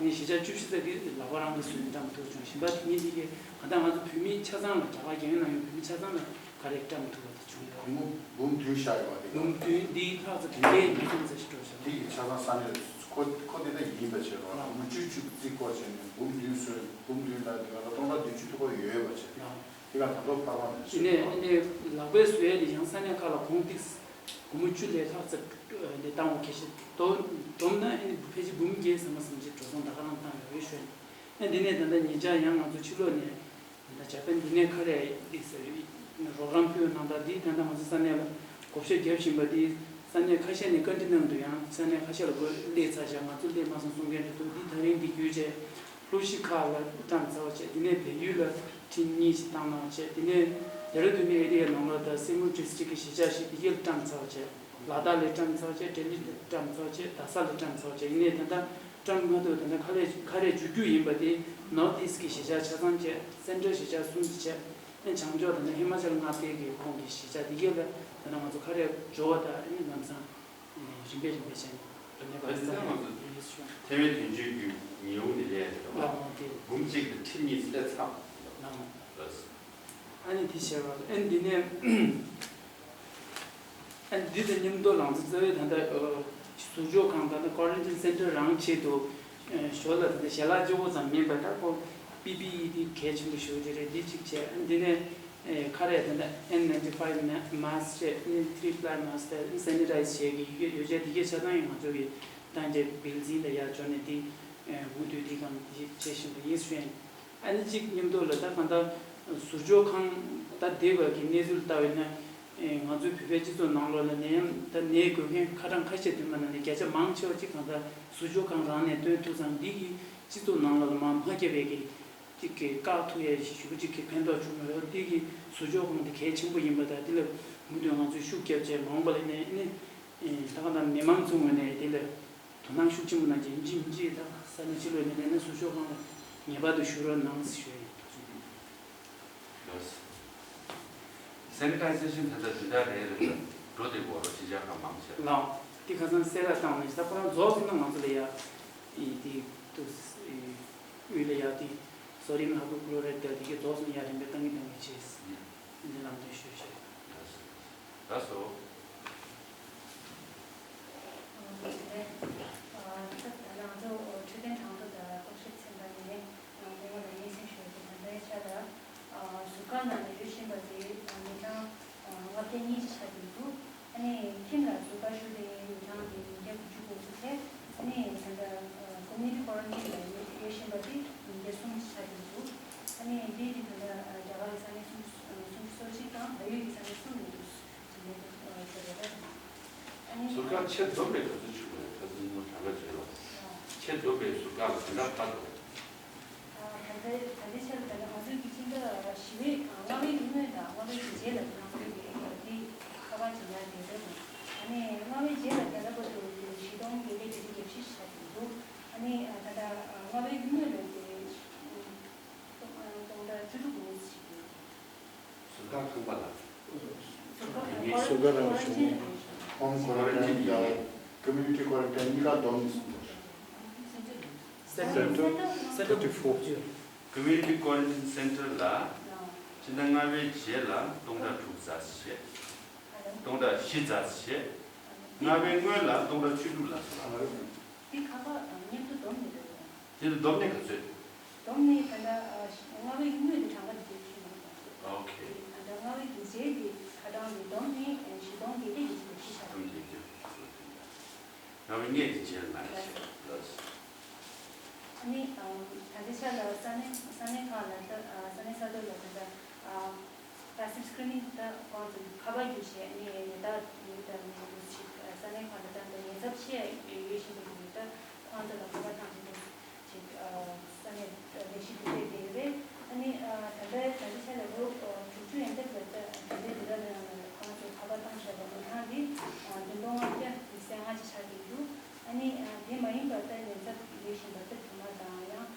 ངས་གཞིས་ཆགས་བཅུ་བཞི་ཙམ་གྱི་ལག་པ་རང་གིས་བཟོས་ནས་བཀྲམ་ཐུབ་བྱུང་། གཞན་པ་དེ་ཉིད་དེ་གས་ག་ད་ང་ཚོ་བོད་མི་ཆ་ཚང་ལ་རྒྱ་གར་རྒྱལ་ཡོངས་ནང་ཡོད་བོད་མི་ཆ་ཚང་ལ་ག་རེ་བཀྲམ་ཐུབ་པ་དེ་བྱུང་ཡོད། འབུམ་འབུམ་བདུན་བཞག་ཡོད་པ་དེ་འབུམ་བདུན་འདིའི་ལྷག་ཙམ་དེ་འདྲའི་ཉིས་སྟོང་ཙམ་ཞིག་འགྲོ་བཞག་དེ་ཡི་ཆ་ཚང་ས་གནས་ཚོ་ ཁོ་ཁོ་དེ་འདྲ་ཡིན་པ་བྱས་རོགས། ལགས། མུ་ཅུ་བཅུ་རྩིས་སྐོར་བྱས་ནས་འབུམ་བདུན་བཟོས། འབུམ་བདུན་ལ་དེ་ག་ལ་སྟོང་ཕྲག་བདུན་ཅུ་ཐུག་པ་ཡོད་པ་བྱས། ལགས། དེ་ག་ད་དུང་འཕར་བ་མེད། དེ་ནས་ཨ་ནི་ལག་པས་བཟོས་ཡས་དེ་ཡང་ས་གནས་ཁག་ལ་གོང་ཏིག་སྒོར་མོ་བཅུ་ལས་ལྷག་ཙམ་ཨ་ནི་བཏང་བ། ཁ་ཤས་བསྡོམས་བསྡོམས་ན་ཨ་ནི་ཕལ་ཆེར་འབུམ་བརྒྱད་ཟིན་མ་ཟིན་ཅིག་འགྲོ་སོང་ད་ག་རང་བཏང་ཡོད་ཞུ་ཡིན། ཨ་འདི་ནས་ད་ལྟ་ཉེ་ཆར་ཡང་ང་ཚོ་ཕྱི་ལོགས་ནས་ད་ལྟ་ཇ་པན་འདི་ནས་ཁ་རས་འདི་ཟེར་རོགས་རམ་ཕུལ་གནང་སྟངས་འདི་ད་ལྟ་ང་ཚོ་ས་གནས་ལ་བགོ་བཤའ་བརྒྱབ་བཞིན་པ་འདི། ས་གནས་ཁ་ཤས་ནས་བཀའ་འདྲི་གནང་འདུག་ཡང་ས་གནས་ཁ་ཤས་ལ་བགོ་སླེབས་ཚར་བཞག་ང་ཚོ་སླེབས་མ་སོང་གསུང་མཁན་འདུག་འདི་ད་རིང་འདི་བརྒྱུད་བྱས་ལྷོ་གཞིས་ཁག་ལ་བཀྲམ་ཚར་བ་བྱས། དེ་ནས་བལ་ཡུལ་ལ་ཊིམ་གཉིས་ཤིག་བཏང་གནང་བ་བྱས། དེ་ནས་ལྡེ་ར་ལྡུན་ཨེ་རི་ཡ་ནང་ལོགས་དང་སེ་མུལ་ཌི་སི་ཊིག་གི་གཞིས་ཆགས་ཤིག་འདི་ག་ལ་བཀྲམ་ཚར་བ་བྱས། ལ་དྭགས་ལ་བཀྲམ་ཚར་བ་བྱས། ལྡི་ལི་ལ་བཀྲམ་ཚར་བ་བྱས། རྡ་ས་ལ་བཀྲམ་ཚར་བ་བྱས། ཡིན་ནའི་ད་ལྟ་བཀྲམ་མ་ཐུབ། ད་ལྟ་ཁ་རས་ཁ་རས་འཇུ་རྒྱུ་ཡིན་པ་དེ་ནོར་ཐི་ཨིསྟ་གི་གཞིས་ཆགས་ཆ་ཚང་བྱས། སེན་ཊྲལ་གཞིས་ཆགས་གསུམ་བྱས། ཨ་བྱང་ཕྱོགས་ད་ལྟ་ཧི་མ་ཅལ་མངའ་སྡེ་གི་ཁོངས་ཀྱི་གཞིས་ཆགས་འདི་ག་ལ་ད་ལྟ་ང་ཚོ་ཁ་རས་འཇོ་བ་དང་ཨ་ནི་ལམ་སང་རིམ་པས་རིམ་པས་བྱས་ནས་ད་ལྟ་ད་ལྟ་ང་ཚོ་ཐའེ་ཝན་དོན་གཅོད་ཀྱི་ཉེའུ་ནས་སླེབས་ཡོད་པ། ལགས་འོང་། དེ་འབུམ་གཅིག་དང་ཁྲི་གཉིས་སླེབས་ཚར། ལགས་འོང་། ལགས། ཨ་ནི་དེ་བྱས་པ་ཨ་ནི་འདི་ནས། ཨ་ནི་འདི་དང་མཉམ་དུ་ལང་ཚོ་རྩ་བའི་ད་ལྟ་ཨ་ཟུར་འཇོག་ཁང་ད་ལྟ་ཀོ་རན་ཊིན་སེན་ཊར་རང་ཆེད་དུ་ཨ་ཞོར་ལ་ད་ལྟ་ཞལ་ལག་གཅིག་པོ་ཙམ་མིན་པར་ད་ཁོ་པི་པི་ཨི་འདི་གལ་ཆེན་པོ་ཞེ་པོ་ཅིག་རེད། འདི་གཅིག་བྱས། ཨ་ནི་འདི་ནས་ཨ་ཁ་རས་ད་ལྟ་ཨེན་ནའིན་ཊི་ཕའིབ་མཱསི་ཀི་བྱས། ཨ་ནི་ཐི་རི་པི་ལའི་མཱསི་ཀི་དང་ཨ་ནི་སེ་ནི་ཊའིཛ་བྱས་ཀྱི་ཡོད་ཡོད་ཆ་འདི་གའི་ཆ་ཚང་ཡང་ང་ཚོ་གི་ཏང་ཅེ་བིལ་ཛིང་དང་ཡར་འབྱོར་ནས་འདི་ཨ་མུ་མཐུད་འདི་གང་འདི་བྱེད་བཞིན་པ་ཡིན་ཞུ་ཡིན། ཨ་ནི་གཅིག་མཉམ་དུ་ལ་ད་གང་ལྟར་ཟུར་འཇོག་ཁང་ད་འདི་བར་གྱི་གནས་ཚུལ་ལྟ་བས་ན། ཨེ་ང་ཚོའི་བོད་པའི་སྤྱི་ཚོགས་ནང་ལོགས་ལ་ནད་ཡམས་ད་ནད་འགོས་མཁན་ཁ་གྲངས་ཁ་ཤས་དེ་མ་ནང་ནས་བརྒྱ་ཆ་མང་ཆེ་བ་གཅིག་གང་ལྟར་ཟུར་འཇོག་ཁང་རང་ནས་བཏོན་ཐུབ་ཙང་འདི་གིས་སྤྱི་ཚོགས་ནང་ལོགས་ལ་མར་མ་བརྒྱབ་པའི་གི་གཅིག་གི་བཀག་ཐུབ་ཡས་ཞེ་པོ་གཅིག་གི་ཕན་ཐོགས་བྱུང་ཡོད། འདི་གི་ཟུར་འཇོག་ཁང་འདི་གལ་ཆེན་པོ་ཡིན་པ་དང་། འདི་ལ་མུ་མཐུད་ང་ཚོས་ཤུགས་བརྒྱབ་བྱས་མ་འོངས་པ་ལ་ནས་ནི་ཨེ་ད་གང་ལྟར་མི་མང་ཚོའི་ངོས་ནས་འདི་ལ་དོ་སྣང་ཤུགས་ཆེན་པོ་གནང་རྒྱུ་ཡིན་གཅིག་མིན་གཅིག་ད་ས་གནས་ཕྱི་ལོགས་ནས་སླེབས་ན་ཟུར་འཇོག་ཁང་ལ་ངེས་པར་དུ་བཞུགས་རོགས་གནང་ཞུ་ཡ་ཡིན། ལགས། སེ་ནི་ཊའི་ཛེ་ཤན་ད་ལྟ་བདུན་ཕྲག་རེ་རེ་ལ་འགྲོ་བསྡད་དགོས་རོགས་གཞིས་ཆགས་ཁག་མང་ཆེ་ལ། ལགས། འདི་ཁ་སང་གསལ་བསྒྲགས་བཏང་ནས་ད་ཁོ་རང་རྫོགས་སོང་ན་ང་ཚོ་ལ་ཡ་ཨི་འདི་དུ་ཨི་དབུས་ལ་ཡ་འདི་སོ་ཌི་ཡམ་ཧའི་པོ་ཀློ་རའིཌ་དེ་འདི་གའི་རྫོགས་སོང་ན་ཡ་རིམ་པས་བཏང་གི་བཏང་གི་བྱས། ཨ་ནི་ལམ་སྟོན་ཞུས་བྱས། ལགས་སོ། ལགས་སོ། ཨ་ད་ལྟ་ང་ཚོ་འཕྲོད་བསྟེན་གྲངས་ཐོ་དང་ལྟོ་ཆས་ཚན་པ་ནས་སྐུ་ངོ་ལ་སྙན་སེང་ཞུ་རྒྱུ། ད་ལྟའི་ཆར་ལ་ཨ་ཟུར་བཀག་ནང་ལ་ཡོད་བཞིན་པ་དེ་མི་གྲངས་ལྔ་བརྒྱ་གཉིས་ཅིག་ཆགས་ཀྱི་འདུག་ཨ་ནི་ཁྱིམ་ལ་ཟུར་བཀག་ཞུ་བསྡད་མཁན་མི་གྲངས་དེ་ཉིས་བརྒྱ་དགུ་བཅུ་གོ་དགུ་བྱས། ཨ་ནི་ད་ལྟ་ཨ་ཀོ་མུ་ནི་ཊི་ཀོ་རན་ཊིན་ལ་ཡོད་ཡོད་བཞིན་པ་དེ་ཉིས་བརྒྱ་གསུམ་ཆགས་ཀྱི་འདུག་ཨ་ནི་དེ་དེ་ད་ལྟ་རྒྱ་གར་གྱི་ས་གནས་སུམ་ཅུ་སོ་གཅིག་དང་བལ་ཡུལ་གྱི་ས་གནས་གསུམ་ཡོད་འདུག་ཨ་ནི་ཟུར་བཀག་ཕྱིར་བསྡོམས་པས་ག་ཚོད་བྱུང་བ་རེད། ད་ཚོད་ཉིན་མོ་གྲངས་ཀ་བྱས་ལ། ཕྱིར་བསྡོམས་པས་ཟུར་བཀག་ལ་ག་འདྲ་འཕར་འགྲོ། ད་ལྟའི་ད་ལྟའི་ཆར་ད་ལྟ་ང་ཚོའི་གི་སྤྱི་ཟླ་བཞི་པའི་ལྔ་པའི་གི་སྔོན་དང་ལྔ་པའི་གི་རྗེས་ལ་ང་ཚོའི་གི་དེ་ཁ་པར་ཇི་ལྟར་དེ་འདྲ་དང་། ཨ་ནི་ལྔ་པའི་རྗེས་ལ་ད་ལྟ་བར་དུ་བཞི་སྟོང་བརྒྱད་བརྒྱ་བརྒྱད་ཅུ་གྱ་བཞི་ཆགས་ཀྱི་འདུག་ཨ་ནི་ད་ལྟ་ལྔ་པའི་གི་སྔོན་ལ་དེ་སྟོང་ཕྲག་བཅུ་དྲུག་གོ་གཉིས་ཞིག་ཡོད། ཟུར་བཀག་ཁང་པ་དང་། ཟུར་བཀག་ཟུར་བཀག་རང་བྱུང་། ཧོམ་ཀོ་རན་ཊིན་དང་ཀོ་མུ་ནི་ཊི་ཀོ་རན་ཊིན་གཉིས་ཀ་བསྡོམས་ནས་གསུངས་པ་རེད། Center, center, thirty-four. Community Quarantine Center ལ་ཕྱི་ཟླ་ལྔ་པའི་རྗེས་ལ་སྟོང་ཕྲག་དྲུག་ཙམ་བྱས། སྟོང་ཕྲག་བཞི་ཙམ་བྱས། ལྔ་པའི་སྔོན་ལ་སྟོང་ཕྲག་བཅུ་དྲུག་ལ་སོང་བ་རེད། འདི་ཁ་པར་མཉམ་དུ་བསྡོམས་ནས་རེད། དེ་ལ་བསྡོམས་ནས་ག་ཚོད། བསྡོམས་ནས་ད་ལྟ་ལྔ་པའི་སྔོན་དུ་གྲངས་ཀ་དེ་ཚོ་ཁྱོན་མང་གཏོང་ཐུབ། ཨོ་ཁེ། ད་ལྟ་ལྔ་པའི་གི་རྗེས་ཀྱི་ཁ་གྲངས་དེ་བསྡོམས་ནས་བཞི་སྟོང་བརྒྱད་བརྒྱ་ཉི་ཤུ་རྩ་བཞི་ཆགས། བསྡོམས་བརྒྱད་བརྒྱ་ཉི་ཤུ་རྩ་བཞི། ལྔ་པའི་སྔོན་གྱི་རྗེས་ལ་ལ་ཞེས་ལ། ཨ་ནི་ད་ལྟའི་ཆར་ལ་ས་གནས་ས་གནས་ཁག་ལ་ད་ས་གནས་ས་ཐོག་ལ་ད་ལྟ་passive screening ད་ཁོང་ཚོ་ཁ་པར་བརྒྱུད་བྱས་ཨ་ནི་ཉེན་བརྡ་ཉེན་བརྡ་ནས་འདུག་ཅིག་ས་གནས་ཁག་ལ་ད་ལྟ་ཉེན་ཚབས་ཆེ་ཡོད་བཞིན་པའི་ཉེན་བརྡ་ཁོང་ཚོ་ལ་ཁ་པར་བཏང་བྱས་འདུག་ཅིག་ས་གནས་ལས་གཞི་དེ་སྤེལ་བསྡད་ཡོད་རེད། ཨ་ནི་ད་ལྟ་ད་ལྟའི་ཆར་ལ་ལོ་དྲུག་ཅུ་ཡན་ཆད་ལ་ད་ད་ལྟའི་དུས་རབས་ནང་ལ་ཁོང་ཚོས་ཁ་པར་བཏང་བཞག་པ་མི་གྲངས་དེ་བདུན་སྟོང་ལྔ་བརྒྱ་ཉི་ཤུ་རྩ་ལྔ་ཅིག་ཆགས་བསྡད་འདུག་ཨ་ནི་དེ་མ་ཡིན་པར་ད་ཉེན་ཚབས་ཡོད་བཞིན་པ་ད་གྲིབ་མ་དང་ཡང་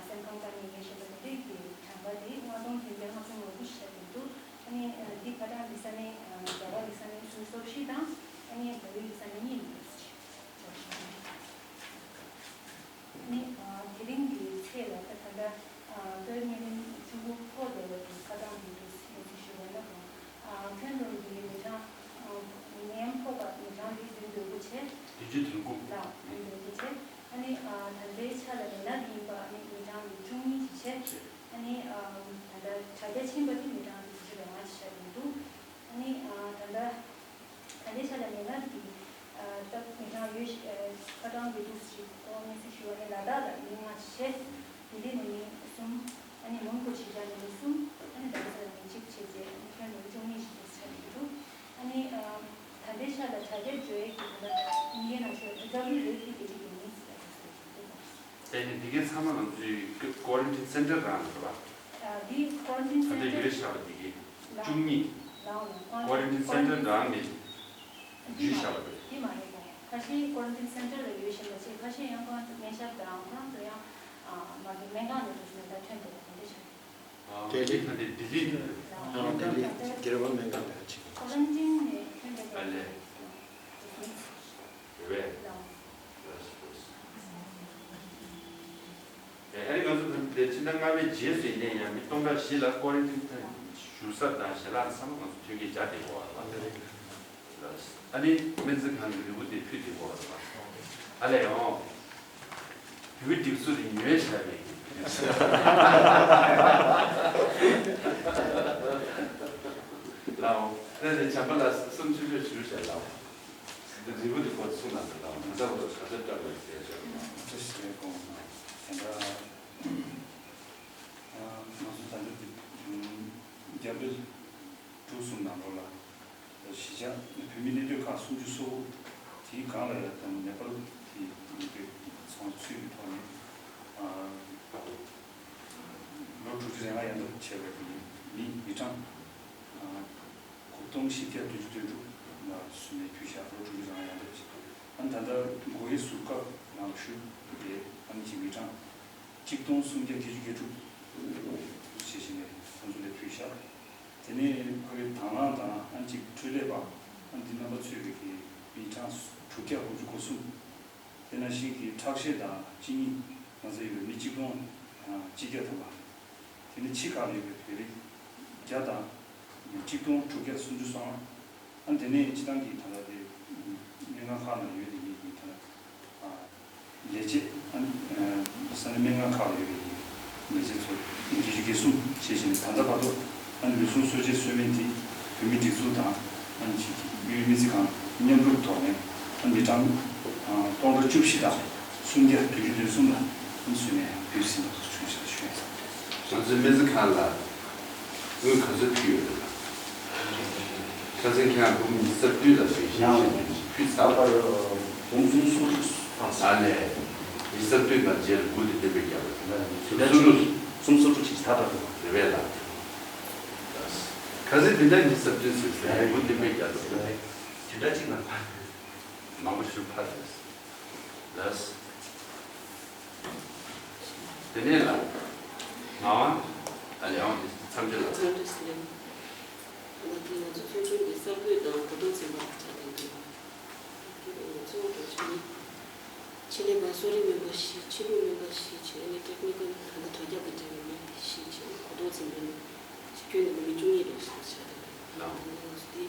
སེམས་ཁམས་དཀའ་ངལ་ཡོད་བཞིན་པ་དེ་འདྲའི་གི་གྲངས་ཀ་དེ་ལྔ་སྟོང་བདུན་བརྒྱ་ལྔ་བཅུ་ང་དགུ་ཞིག་ཆགས་ཀྱི་འདུག་ཨ་ནི་འདི་ཁ་གྲངས་འདི་ས་གནས་རྒྱ་གར་གི་ས་གནས་སུམ་ཅུ་སོ་བཞི་དང་ཨ་ནི་བལ་ཡུལ་གི་ས་གནས་གཉིས་ཡིན་འདུག་ཨ་ནི་དེ་རིང་གི་ཚེས་ལ་ད་ད་ལྟ་བོད་སྨན་རིན་ཆུ་བོ་ཕོག་བསྡད་པ་གི་ཁ་གྲངས་འདི་འདུག་གནས་ཚུལ་ཞུས་པ་ན་ཁྱོན་བསྡོམས་ཀྱི་མི་གྲངས་ནད་ཡམས་ཕོག་པ་མི་གྲངས་འདི་བདུན་དོན་དགུ་བྱས། བདུན་ཅུ་དོན་དགུ། ལགས། ཨ་ནི་དེ་འདྲ་བྱས། ཨ་ནི་ཨ་ད་ལྟའི་ཆ་ལ་མི་སྣ་དེ་ཡིན་པ། ཨ་ནི་མི་གྲངས་དེ་བཅུ་གཉིས་ཤིག་བྱས། ཨ་ནི་ཨ་ད་ལྟ་དྲ་རྒྱ་ཕྱིན་པ་དེ་མི་གྲངས་དེ་བཞི་བཅུ་རེ་ལྔ་ཅིག་ཆགས་ཡོད་འདུག་ཨ་ནི་ཨ་ད་ལྟ་ད་ལྟའི་ཆ་ལ་མི་སྣ་དེ་ཨ་ད་མི་གྲངས་ཡོད་ཤ་ཨ་ཁ་གྲངས་ཡོད་འདུག་ཅིག་ཁོ་སྙན་སེང་ཞུ་བ་ནི། ལ་དྭགས་ལ་མི་ལྔ་ཅིག་བྱས། ལྡི་ལི་ནས་མི་གསུམ། ཨ་ནི་མོན་གྷོ་གཞིས་ཆགས་ནས་མི་གསུམ། ཨ་ནི་རྡ་རམ་ས་ལ་མི་གཅིག་བྱས་རྗེས། ཨ་ནི་ཁྱོན་བསྡོམས་བཅུ་གཉིས་ཤིག་ཆགས་ཡོད་འདུག་ཨ་ནི་ཨ་ད་ལྟའི་ཆ་ལ་དྲ་རྒྱར་འགྲོ་ཡས་ཀྱི་ད་ལྟ་དམིགས་ཡུལ་ནང་ཞུ་རི་ཀ་བ་རི་རེ་ཊི་དེ་ག་འདྲ་ཅིག་ཡོད་མེད་ཟེར་ཡ་དེ་ཚོ་ཞུ་གི་འདུག་དེ་ནི་འདི་གའི་ཚང་མ་ང་ཚོའི་ཀོ་རན་ཊིན་སེན་ཊར་རང་རེད་པ། ཨ་འདི་ཀོ་རན་ཊིན་ད་ལྟ་སེན་ཊར་ཡོད་བཞག་པ་འདི་གའི་བཅུ་གཉིས། ལའོ་ལའོ། ཀོ་རན་ཊིན་སེན་ཊར་རང་གི་འདི་འཇུས་བཞག་པ་རེད། འདི་མ་རེད་པ། ཁ་ཤས་ཀོ་རན་ཊིན་སེན་ཊར་ལ་ཡོད་བཞིན་པ་བྱས། ཁ་ཤས་ཡང་ཁོ་རང་ཚོ་སྨན་ཞབས་དང་ཁོ་རང་ཚོ་ཡང་ཨ་མ་གི་སྨན་ཁང་ནས་འགྲོ་བཞིན་པ་ད་ཐོན་འདུག་དེ་འདྲ་ཆགས་ཀྱི་འདུག་ལྡི་ལི། ལྡི་ལི་ནས། ལྡི་ལི་ནས། ལྡི་ལི་ཇེ་ར་ཝན་སྨན་ཁང་ནས་ཕྱིན། ཀོ་རན་ཊིན་ནས་ཐོན་པའི་ཨ་ལས། རེད་པས། ལགས། ལགས་སོ། ལགས་སོ། ཨ་ནི་ང་ཚོ་ད་ལྟའི་ཕྱི་ཟླ་ལྔ་པའི་རྗེས་སུ་ཡིན་ནའི་ཡང་མི་སྟོང་ཕྲག་བཞི་ལ་ཀོ་རན་ཊིན་ཐེངས་བཞུགས་ས་དང་ཞལ་ལག་ཚང་མ་ང་ཚོ་ཐོན་སྐྱེད་བྱ་བསྡད་ཡོད་རེད་པ། ཨ་ནི་སྨན་རྩིས་ཁང་གི་ལུས་པོ་དེ་ཕུད་དེ་གོ་བ་དང་། ཨ་ལས་ཡང་། བོད་སྒྲིག་འཛུགས་དེ་ཉོས་བཞག་པའི་གི་བོད་སྒྲིག་འཛུགས། ལའོ། ཨ་ནི་བྱམས་པ་ལགས་གསུང་ཆུང་ཆུང་ཞུ་བྱ་ལའོ། འདི་ལུས་པོ་དེ་གོ་གསུང་ན་དེ་དང་མི་འདྲ་བོ་ཞབས་བྲོ་བཀྲ་བའི་ཟེར་བྱ། ཨ་ང་ཚོ་ད་ལྟ་དེ་རྒྱ་བལ་འབྲུག་གསུམ་ནང་ལོགས་ལ་གཞིས་ཆགས་བོད་མི་གནས་སྡོད་ཁག་སུམ་ཅུ་སོ་དགུ། དེའི་སྒང་ལ་ཡང་ནེ་པཱལ་གྱི་མི་སྡོད་ཚོང་ཚུད་ཀྱི་ཐོག་ནས་ལོ་དྲུག་ཅུ་རེ་ལྔ་ཡན་འདབ་བྱས་པའི་མི་མི་གྲངས་དགུ་སྟོང་བཞི་བརྒྱ་བདུན་ཅུ་དོན་དྲུག་ལ་བསུ་མའི་ཕུལ་བཞག་ལོ་དྲུག་ཅུ་རེ་ལྔ་ཡན་འདབ་བྱས། ཨ་ནི་ད་ལྟ་སྒོ་དབྱེ་ཟུར་བཀག་ནང་ལ་བཞུགས་པའི་ཨ་ནི་གཅིག་མི་གྲངས་གཅིག་སྟོང་སུམ་བརྒྱ་བརྒྱད་ཅུ་གྱ་དྲུག་ཞེས་བྱས་ནས་ཁོང་ཚོ་ལ་ཕུལ་བཞག་དེ་ནས་ཁོའི་དང་བླངས་དང་ཨ་ནི་གཅིག་འཕྲོད་ལས་པ་ཨ་ནི་འདི་རྣམ་པ་ཚོས་ཀྱི་མི་གྲངས་དྲུག་བརྒྱ་དགུ་བཅུ་གོ་གསུམ། དེ་ནང་བཞིན་གྱི་ཁྲག་ཤེད་དང་གཅིན་སྙི་ང་ཚོ་ཡོད་མི་གཅིག་སྟོང་གཅིག་བརྒྱ་ཐམ་པ། དེ་ནས་ཕྱི་ཁག་ལ་ཡོད་པའི་བོད་རིགས་བརྒྱ་དང་གཅིག་སྟོང་དྲུག་བརྒྱ་སུམ་ཅུ་སོ་ལྔ། ཨ་དེ་ནས་སྤྱི་བཏང་གི་ད་ལྟ་དེ་སྨན་ཁང་ཁག་ནང་ཡོད་དེ་ཡིན་གྱི་ད་ལྟ་ལས་བྱེད་ཨ་ས་གནས་སྨན་ཁང་ཁག་ལ་ཡོད་པའི་ལས་བྱེད་ཚོ་བརྒྱད་ཅུ་གྱ་གསུམ་བྱས་ཤིང་ད་ལྟ་བར་དུ་ཨ་ནི་ལུས་ཟུངས་གསོ་དཔྱད་གསོལ་སྨན་དེ་བོད་མིའི་སྒྲིག་འཛུགས་དང་ཨ་ནི་ཅིག་གཡུལ་སྨན་རྩིས་ཁང་མཉམ་རུབ་ཐོག་ནས་ཨ་མི་གྲངས་སྟོང་ཕྲག་བཅུ་བཞི་དང་སུམ་བརྒྱ་བདུན་ཅུ་དོན་གསུམ་ལ་ཨ་ནི་བསུ་ནས་ཕུལ་ཟིན་པ་ཞུ་ཞུ་ཡིན། ང་ཚོའི་སྨན་རྩིས་ཁང་ལ་དངུལ་ག་ཚོད་ཕུལ་ཡོད་རེད་ལགས། ཁ་སང་ཁྱེད་རང་འབུམ་ཉི་ཤུ་རྩ་བདུན་ལ་ཕུལ་ཞིང་ཕུལ་ཚར་བ་རེད། འབུམ་གསུམ་སོ་དྲུག་ཨ་ལས། ཉི་ཤུ་རྩ་བདུན་དང་རྗེས་ལ་དགུ་དེ་བསྟན་པའི་རྒྱལ་པོ་དེ་ལ་ཉི་ཤུ་རྩ་དྲུག་གསུམ་སོ་དྲུག་ཅིག་ད་ལྟ་དུ་རེད་པས་ལགས། ཁ་སང་དེ་འདྲ་ཉི་ཤུ་རྩ་བདུན་ཟེར་ཟེར་དགུ་བསྟན་པའི་རྒྱལ་པོ་དེ་ལ་དེ་འདྲ་ཅིག་ལ་མང་པོ་ཞིག་ཕར་རེད། ལགས། དེ་ནས་ལ། ངག་དབང་། ཨ་ལས་དབང་འདི་མཚམས་སྦྱོར་ལ། མཚམས་སྦྱོར་ཟེར། ད་ལྟ་དེ་ང་ཚོ་ཚོགས་ཆུང་འདི་གསར་འགོད་དང་གོ་རྟོགས་འཛིན་པ་ཆགས་བསྡད་འདུག་དེ་ནས་གཙོ་བོ་འགྲོ་ཆེན་ནི། ཆེད་ལས་པ་གསོ་རིག་སྨན་པ་བཞི། ཆེད་ལས་སྨན་པ་བཞི་བྱས་ནས་ཊེག་ནི་ཀལ་ད་ལྟ་དྲ་རྒྱ་དང་འབྲེལ་བའི་མི་བཞི་བྱས་ནས་གོ་རྟོགས་འཛིན་པའི་མི་ཁྱོན་ནས་མི་བཅུ་གཉིས་ལྷག་ཙམ་ཆགས་བསྡད་འདུག་ད་ལྟ་ང་ཚོ་འདི།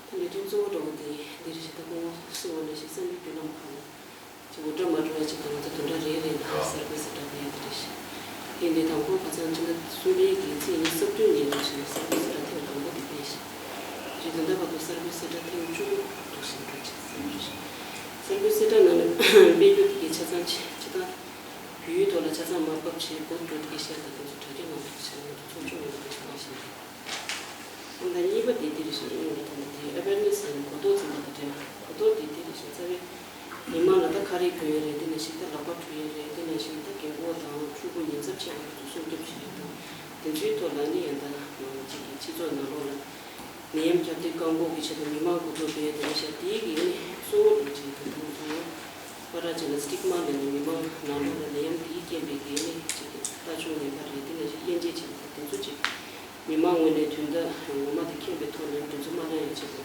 ད་ལས་དོན་གཙོ་བོ་འདྲ་བོ་དེ་འདི་རེད་ཤག་ད་སྐུ་ངོ་གསུང་བ་ནང་བཞིན་བསམ་པའི་བརྒྱུད་ལམ་ཁག་ལ་ཅིག་འུར་སྒྲ་མ་འགྲོ་བ་ཅིག་དང་ང་ཚོ་བདུན་ཕྲག་རེ་རེ་ལ་གསར་འགོད་གསལ་བསྒྲགས་ཕུལ་ཡ་དེ་རེད་ཤག་ཡིན་དེ་དང་པོ་ཁ་སང་ཕྱི་ཟླ་གསུམ་པའི་གི་ཚེས་ཉི་ཤུ་རྩ་བདུན་ཉིན་འདུག་ཤག་གསར་འགོད་གསལ་བསྒྲགས་ཐེངས་དང་པོ་དེ་སྤེལ་ཤག་རྗེས་ད་ལྟ་བར་དུ་གསར་འགོད་གསལ་བསྒྲགས་ཐེངས་བཅུ་འདུག་ཤག་འདུག་ཤག་གསར་འགོད་གསལ་བསྒྲགས་ནང་ལ་སྤེལ་རྒྱུ་དེ་གི་ཆ་ཚང་ཆེ་ཆེ་ད། བོད་ཡིག་ཐོག་ལ་ཆ་ཚང་མར་ཕབ་བྱས་འགོ་འགྲོ་དེ་གའི་ཤར་དང་དེ་ཚོ་དྲ་རྒྱ་ནང་དུ་བྱས་ནས་ཚོགས་ཆུང་ཡོད་པ་དེ་ཚོ་ནང་བཞིན་རེད། ཨང་ད་གཉིས་པ་དེ་དེ་རེད་ཤག་ཨང་དེ་དེ་ཨ་ཝེར་ནེ་སི་ཟེར་ནས་གོ་རྟོགས་འཛིན་པ་དང་འབྲེལ་བ། གོ་རྟོགས་དེ་དེ་རེད་ཤག་རྩ་བའི་མི་མང་ལ་ད་ཁ་རས་གྱོན་ཡས་རེད། དེ་ནང་བཞིན་ད་ལག་པ་འཁྲུ་ཡས་རེད། དེ་ནང་བཞིན་ད་རྒན་གོག་དང་ཕྲུ་གུ་ཉེན་ཚབས་ཆེ་བ་དེ་ཚོ་སྲུང་སྐྱོབ་བྱེད་ཡས་དང་དེ་ཚོའི་ཐོག་ལ་ནི་ཡང་ད་གཅིག་གི་སྤྱི་ཚོགས་ནང་ལོགས་ལ། ནད་ཡམས་ཁྱབ་གདལ་བཀག་འགོག་གི་ཆེད་དུ་མི་མང་འགོ་ཁྲིད་པས་དེ་འདྲ་བྱས་དེའི་གི་ནི་གཙོ་བོ་འདྲ་ཅིག་དེ་འདུག་འདུག་པ་ར་ཅིག་ལ་སི་ཊིག་མ་ལབ་ནས་མི་མང་ནང་ལོགས་ལ་ནད་ཡམས་དེའི་རྐྱེན་པས་གི་ནི་ཅིག་ལྟ་སྐྱོང་ནན་པ་རེད། དེ་ནང་བཞིན་དབྱེ་འབྱེད་བྱེད་པ་དེ་ཚོ་ཅིག་མི་མང་ངོས་ནས་དོན་དག་ངོ་མ་དེ་མཁྱེན་པའི་ཐོག་ནས་འདུ་འཛོམས་མ་གནང་ཡ་ཆེད་དུ་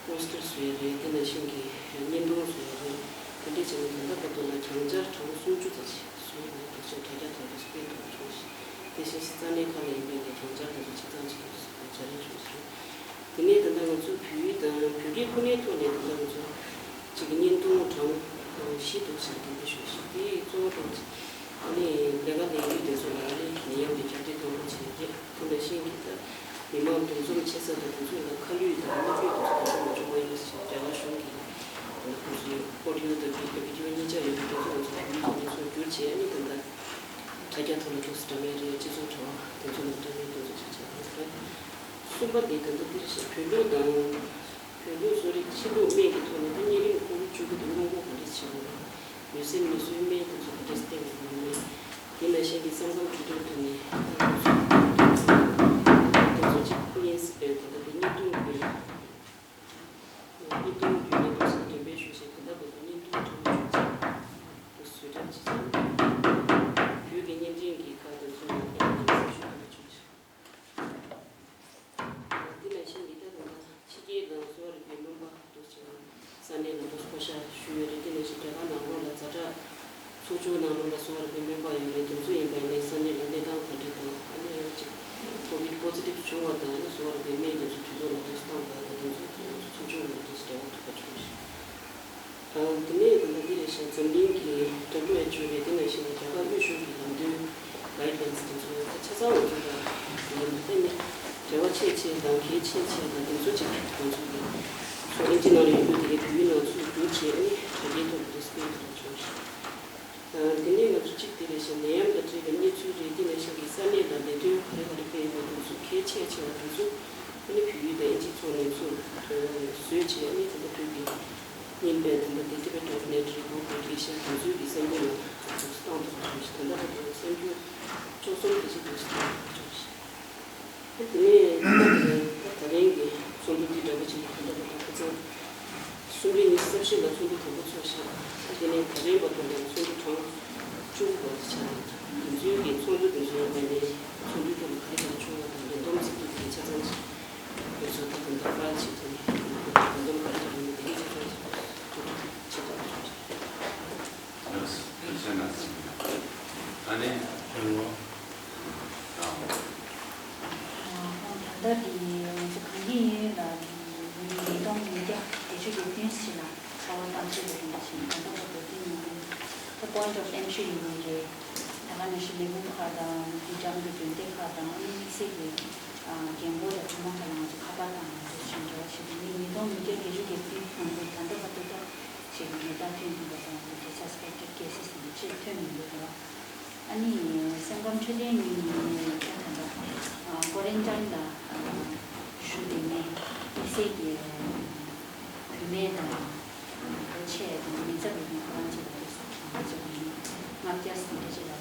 པོ་སི་ཊར་བཟོ་ཡ་རེད། དེ་ནང་བཞིན་གི་བརྙན་ཐུང་བཟོ་ཡ་རེད། དེ་འདྲས་བྱས་ནས་ད་ལྟ་བར་དུ་ལ་གྱང་སྦྱར་གྲངས་སུམ་ཅུ་ཙམ་ཞིག་བཟོས་ཡོད་པ་དེ་ཚོ་དྲ་རྒྱ་ཐོག་ཏུ་སྤེལ་ཐུབ་པ་བྱུང་ཞིང་། དེ་བཞིན་ས་གནས་ཁག་ལ་ཡིན་པའི་ལས་གྱང་སྦྱར་དེ་ཚོ་ཆ་ཚང་ཅིག་སྦྱར་ཡ་བྱུང་ཞིང་། དེ་ནས་ད་ལྟ་ང་ཚོ་བོད་ཡིག་དང་བོད་སྐད་ཁོ་ནའི་ཐོག་ནས་ད་ལྟ་ང་ཚོ་ཅིག་བརྙན་ ཞིག་འདུག་ཟེར་འགྲེམས་སྤེལ་ཞུས་ཤིང་། དེའི་གཙོ་བོ་གཙོ་ཆེ་ཨ་ནི་ལས་ཀ་ལས་ཡུལ་དེ་ཚོ་ལ་ཨ་ནི་ནད་ཡམས་དེ་ཁྱབ་གདལ་གཏོང་རོགས་བྱེད་ཀྱི་རེད། དེ་ནང་བཞིན་གྱི་ད་མི་མང་འདུ་འཛོམས་ཆེ་ས་དང་དེ་ཚོ་ལ་ཁ་བསླུས་དང་གནོད་སྐྱོན་དེ་ཚོ་གང་ཡང་མ་བྱུང་བ་ཡིན་ཟེར་རྒྱ་གར་གཞུང་གིས་ད་ཁོང་ཚོའི་ཨོ་ཌི་ཡོ་དང་བི་ཌི་ཡོ་གཉིས་ཆ་ཡོད་པའི་དེ་ཚོ་ང་ཚོ་ལ་བརྒྱུད་དེ་ངེས་སོང་བསྒྱུར་བྱས། ཨ་ནི་ད་ལྟ་དྲ་རྒྱ་ཐོག་ལ་འདུག་ཟེར། འདྲ་མིན་རེད། སྤྱི་ཚོགས་དྲ་བ་དེ་ཚོ་ལ་འདྲ་མིན་དེ་ཚོ་ཆ་ཆ་དང་ཟེར། གསུམ་པ་དེ་ད་ལྟ་འདིར་བཞག་བོད་ལུགས་དང་། བོད་ལུགས་གསོ་རིག་ཕྱི་ལུགས་སྨན་གྱི་ཐོག་ནས་ད་གཉན་རིམས་ཁོག་དབུབས་བཅུ་དགུ་དེ་སྔོན་འགོག་ག་འདྲས་བྱེད་དགོས་རེད། ལུས་སེམས་ནད་གསོའི་སྨན་དེ་ཚོ་ག་འདྲས་བསྟེན་དགོས་རེད། དེ་ནང་བཞིན་གྱི་སེམས་ཁམས་འཕྲོད་བསྟེན་ཐོག་ནས་ད་ང་ཚོ་དེ་ཚོ་གཅིག་གཉིས་སྤེལ་དེ་ད་ལྟ་བརྙན་ཐུང་བརྒྱུད་ནས། བརྙན་ཐུང་བརྒྱུད་ནས་འདུག་ཟེར་འགྲེམས་སྤེལ་ཞུས་ཤིང་། ད་ལྟ་བར་དུ་བརྙན་ཐུང་གྲངས་ཉུང་ཅིག་བཟོ་གྲབས་བྱས་ཚར་འདུག་བོད་ཀྱི་བརྙན་འཕྲིན་གྱི་ཁག་དང་ཚུར་ལ་བརྙན་འཕྲིན་གསར་ཤོག་ཁག་ལ་བྱུང་ཞིང་། དེ་ནང་བཞིན་གྱི་ད་ད་ལྟ་ཕྱི་རྒྱལ་དང་གསོ་བ་རིག་པའི་སྨན་པ་འདུག་ཅིང་ས་གནས་ལ་འདུག་བསྐོ་བཞག་ཞུས་ཡོད་རེད། དེ་ནང་བཞིན་རྒྱ་གར་ནང་ལོགས་ལ་ཛ་དྲག་ཚོགས་ཆུང་ནང་ལོགས་ལ་གསོ་བ་རིག་པའི་སྨན་པ་ཡོད་རེད། དེ་ཚོ་ཡིན་པ་ཡིན་ནའི་ས་གནས་ལ་གནས་སྟངས་ག་འདྲ་དང་ཨ་ནི་ཡང་གཅིག་ཀོ་བིད་པོ་ཛི་ཊིབ་བྱུང་བ་དང་ཨ་ནི་གསོ་བ་རིག་པའི་སྨན་དེ་ཚོ་དུས་ཐོག་ལ་འདུག་བཏང་དང་དེ་ཚོ་དེ་ཚོ་ཚོགས་ཆུང་ནང་འདུག་འབྲེལ་བ་ཐུབ་པ་བྱུང་ཞིང་། དེ་ནས་ད་ལྟ་འདི་རེད་ཤག་འཛམ་གླིང་གི་ཌབ་ལིའུ་ཨེཆ་ཨོ་རེད། དེ་ནང་བཞིན་རྒྱ་གར་དབུས་གཞུང་གི་ལམ་སྟོན་གྷའིཌ་ལའིན་སི་དེ་ཚོ་ད་ཆ་ཚང་ང་ཚོ་ད་ལམ་སྟོན་ནི་འབྲེལ་བ་ཆེ་ཆེ་དང་གལ་ཆེ་ཆེ་དང་དེ་ཚོ་ཅིག་ང་ཚོ་གི་ཚོ་ཨིན་ཇི་ནང་ལ་ཡོད་རྒྱུ་དེ་གའི་བོད་ཡིག་ནང་ཚུར་བསྒྱུར་བྱས་ཨ་ནི་དྲ་རྒྱའི་ཐོག་ལ་དེ་སྤེལ་ཐུབ་པ་བྱུང་ཞིང་། དེ་ནས་ང་ཚོ་གཅིག་དེ་རེད་ཤག་ནད་ཡམས་དང་འབྲེལ་བའི་གནས་ཚུལ་རེད། དེ་ནང་བཞིན་གྱི་ས་གནས་ལ་ལས་དོན་ག་རེ་ག་རེ་སྤེལ་ཡོད་པ་དེ་ཚོ་གལ་ཆེ་ཆེ་བ་དེ་ཚོ་ཨ་ནི་བོད་ཡིག་དང་ཨིན་ཇིའི་ཐོག་ནས་ཚུར་བཟོས་བྱས་ཨ་ནི་ད་ལྟ་བོད་ཀྱི་རྙིང་པའི་ད་ལྟ་དེ་ཊི་བེ་ཊན་ནེ་ཊི་རི་པོ་ཊི་ལ་སྐད་ཆ་དེ་ཚོའི་གི་གསར་འགྱུར་ལ་ཚུར་བཏང་ཐུབ་པ་བྱུང་ཞིང་། ད་ལྟ་བར་དུ་གསར་འགྱུར་བཅུ་གསུམ་དེ་ཅིག་དེ་ཅིག་བཏང་ཐུབ་པ་བྱུང་ཞིང་། དེ་ནས་ད་ད་རིང་གི་ཚོགས་འདུ་འདི་འདྲ་པོ་ཅིག་གི་གོ་སྒྲིག་པ་དང་ཁ་སང་གསུམ་པའི་ཉི་ཤུ་རྩ་བཞི་ལ་ཚོགས་འདུ་དང་པོ་ཚོགས་ཤག་ད་དེ་ནས་ད་རིང་བར་དུ་ལ་ཚོགས་འདུ་གྲངས་བཅུ་དགུ་པ་དེ་ཆགས་འདུག་དེ་ཚོའི་གི་ཚོགས་འདུ་དེ་ཚོའི་ནང་ནས་ཚོགས་འདུའི་ཐོག་ལ་ག་རེ་ག་རེ་བྱུང་བ་དང་ལས་བསྡོམས་ཚིག་ཐོ་དེ་ཆ་ཚང་ཞིག་དེ་ཚོ་ད་དུང་ད་ཕར་ཕྱིན་ཐོག་ནས་ལས་བསྡོམས་ག་རེ་ག་རེ་ཡོད་མེད་དེ་གའི་ཆ་ཚང་ཞིག་ཚོགས་འདུ་ཆེ་ཐོག་ལ་བྱུང་ཞིག་ཨ་ནི། ད་ལྟ་དེ་ང་ཚོ་གངས་སྐྱིད་གཡས་གཡོན་ལ་དེ་མི་ཉིས་སྟོང་ཉིས་བརྒྱ་བརྒྱད་ཅུ་གྱ་བདུན་ཞིག་ལ་ཁ་པར་བཏང་ཚུལ་ལ་ཡིན་པ་ཞིག་ད་ལྟ་བར་དུ་དེ་ནི་ད་point of entry ཡིན་ནི་རེད། ད་ག་ནང་བཞིན་ལས་ཁུངས་ཁག་དང་དེ་འགྲམ་གྱི་དོན་ལྡན་ཁག་དང་ཨ་ནི་དམིགས་བསལ་གྱི་རྒན་རྒོན་དང་གྲོང་མི་ཁག་ལ་ང་ཚོ་ཁ་པར་བཏང་ནས་འདུག་ཅིང་འབྲེལ་བ་བྱེད་དུས་མི་ཉིས་སྟོང་ཉིས་བརྒྱ་བརྒྱད་ཅུ་གྱ་བདུན་ནང་དུ་ད་ལྟ་བར་དུ་ད་ཅིག་ནད་རྟགས་ཐོན་མེད་པ་དང་དེ་suspected cases ནི་ཅིག་ཐོན་མི་འདུག་ལ། ཨ་ནི་སེམས་ཁམས་འཕྲོད་བསྟེན་གཉིས་ནི་ད་ལྟ་ཀོ་རན་ཊིན་ལ་བཞུགས་བསྡད་མཁན་དམིགས་བསལ་གྱི་བུད་མེད་དང་ལོ་ཆེ་དང་ཉེན་ཚབས་ཡོད་མཁན་ཁོ་རང་ཚོ་ལ་དུས་སུ་ང་ཚོ་གི་ལྔ་བརྒྱ་ཟིན་རེ་ཅིག་ལ་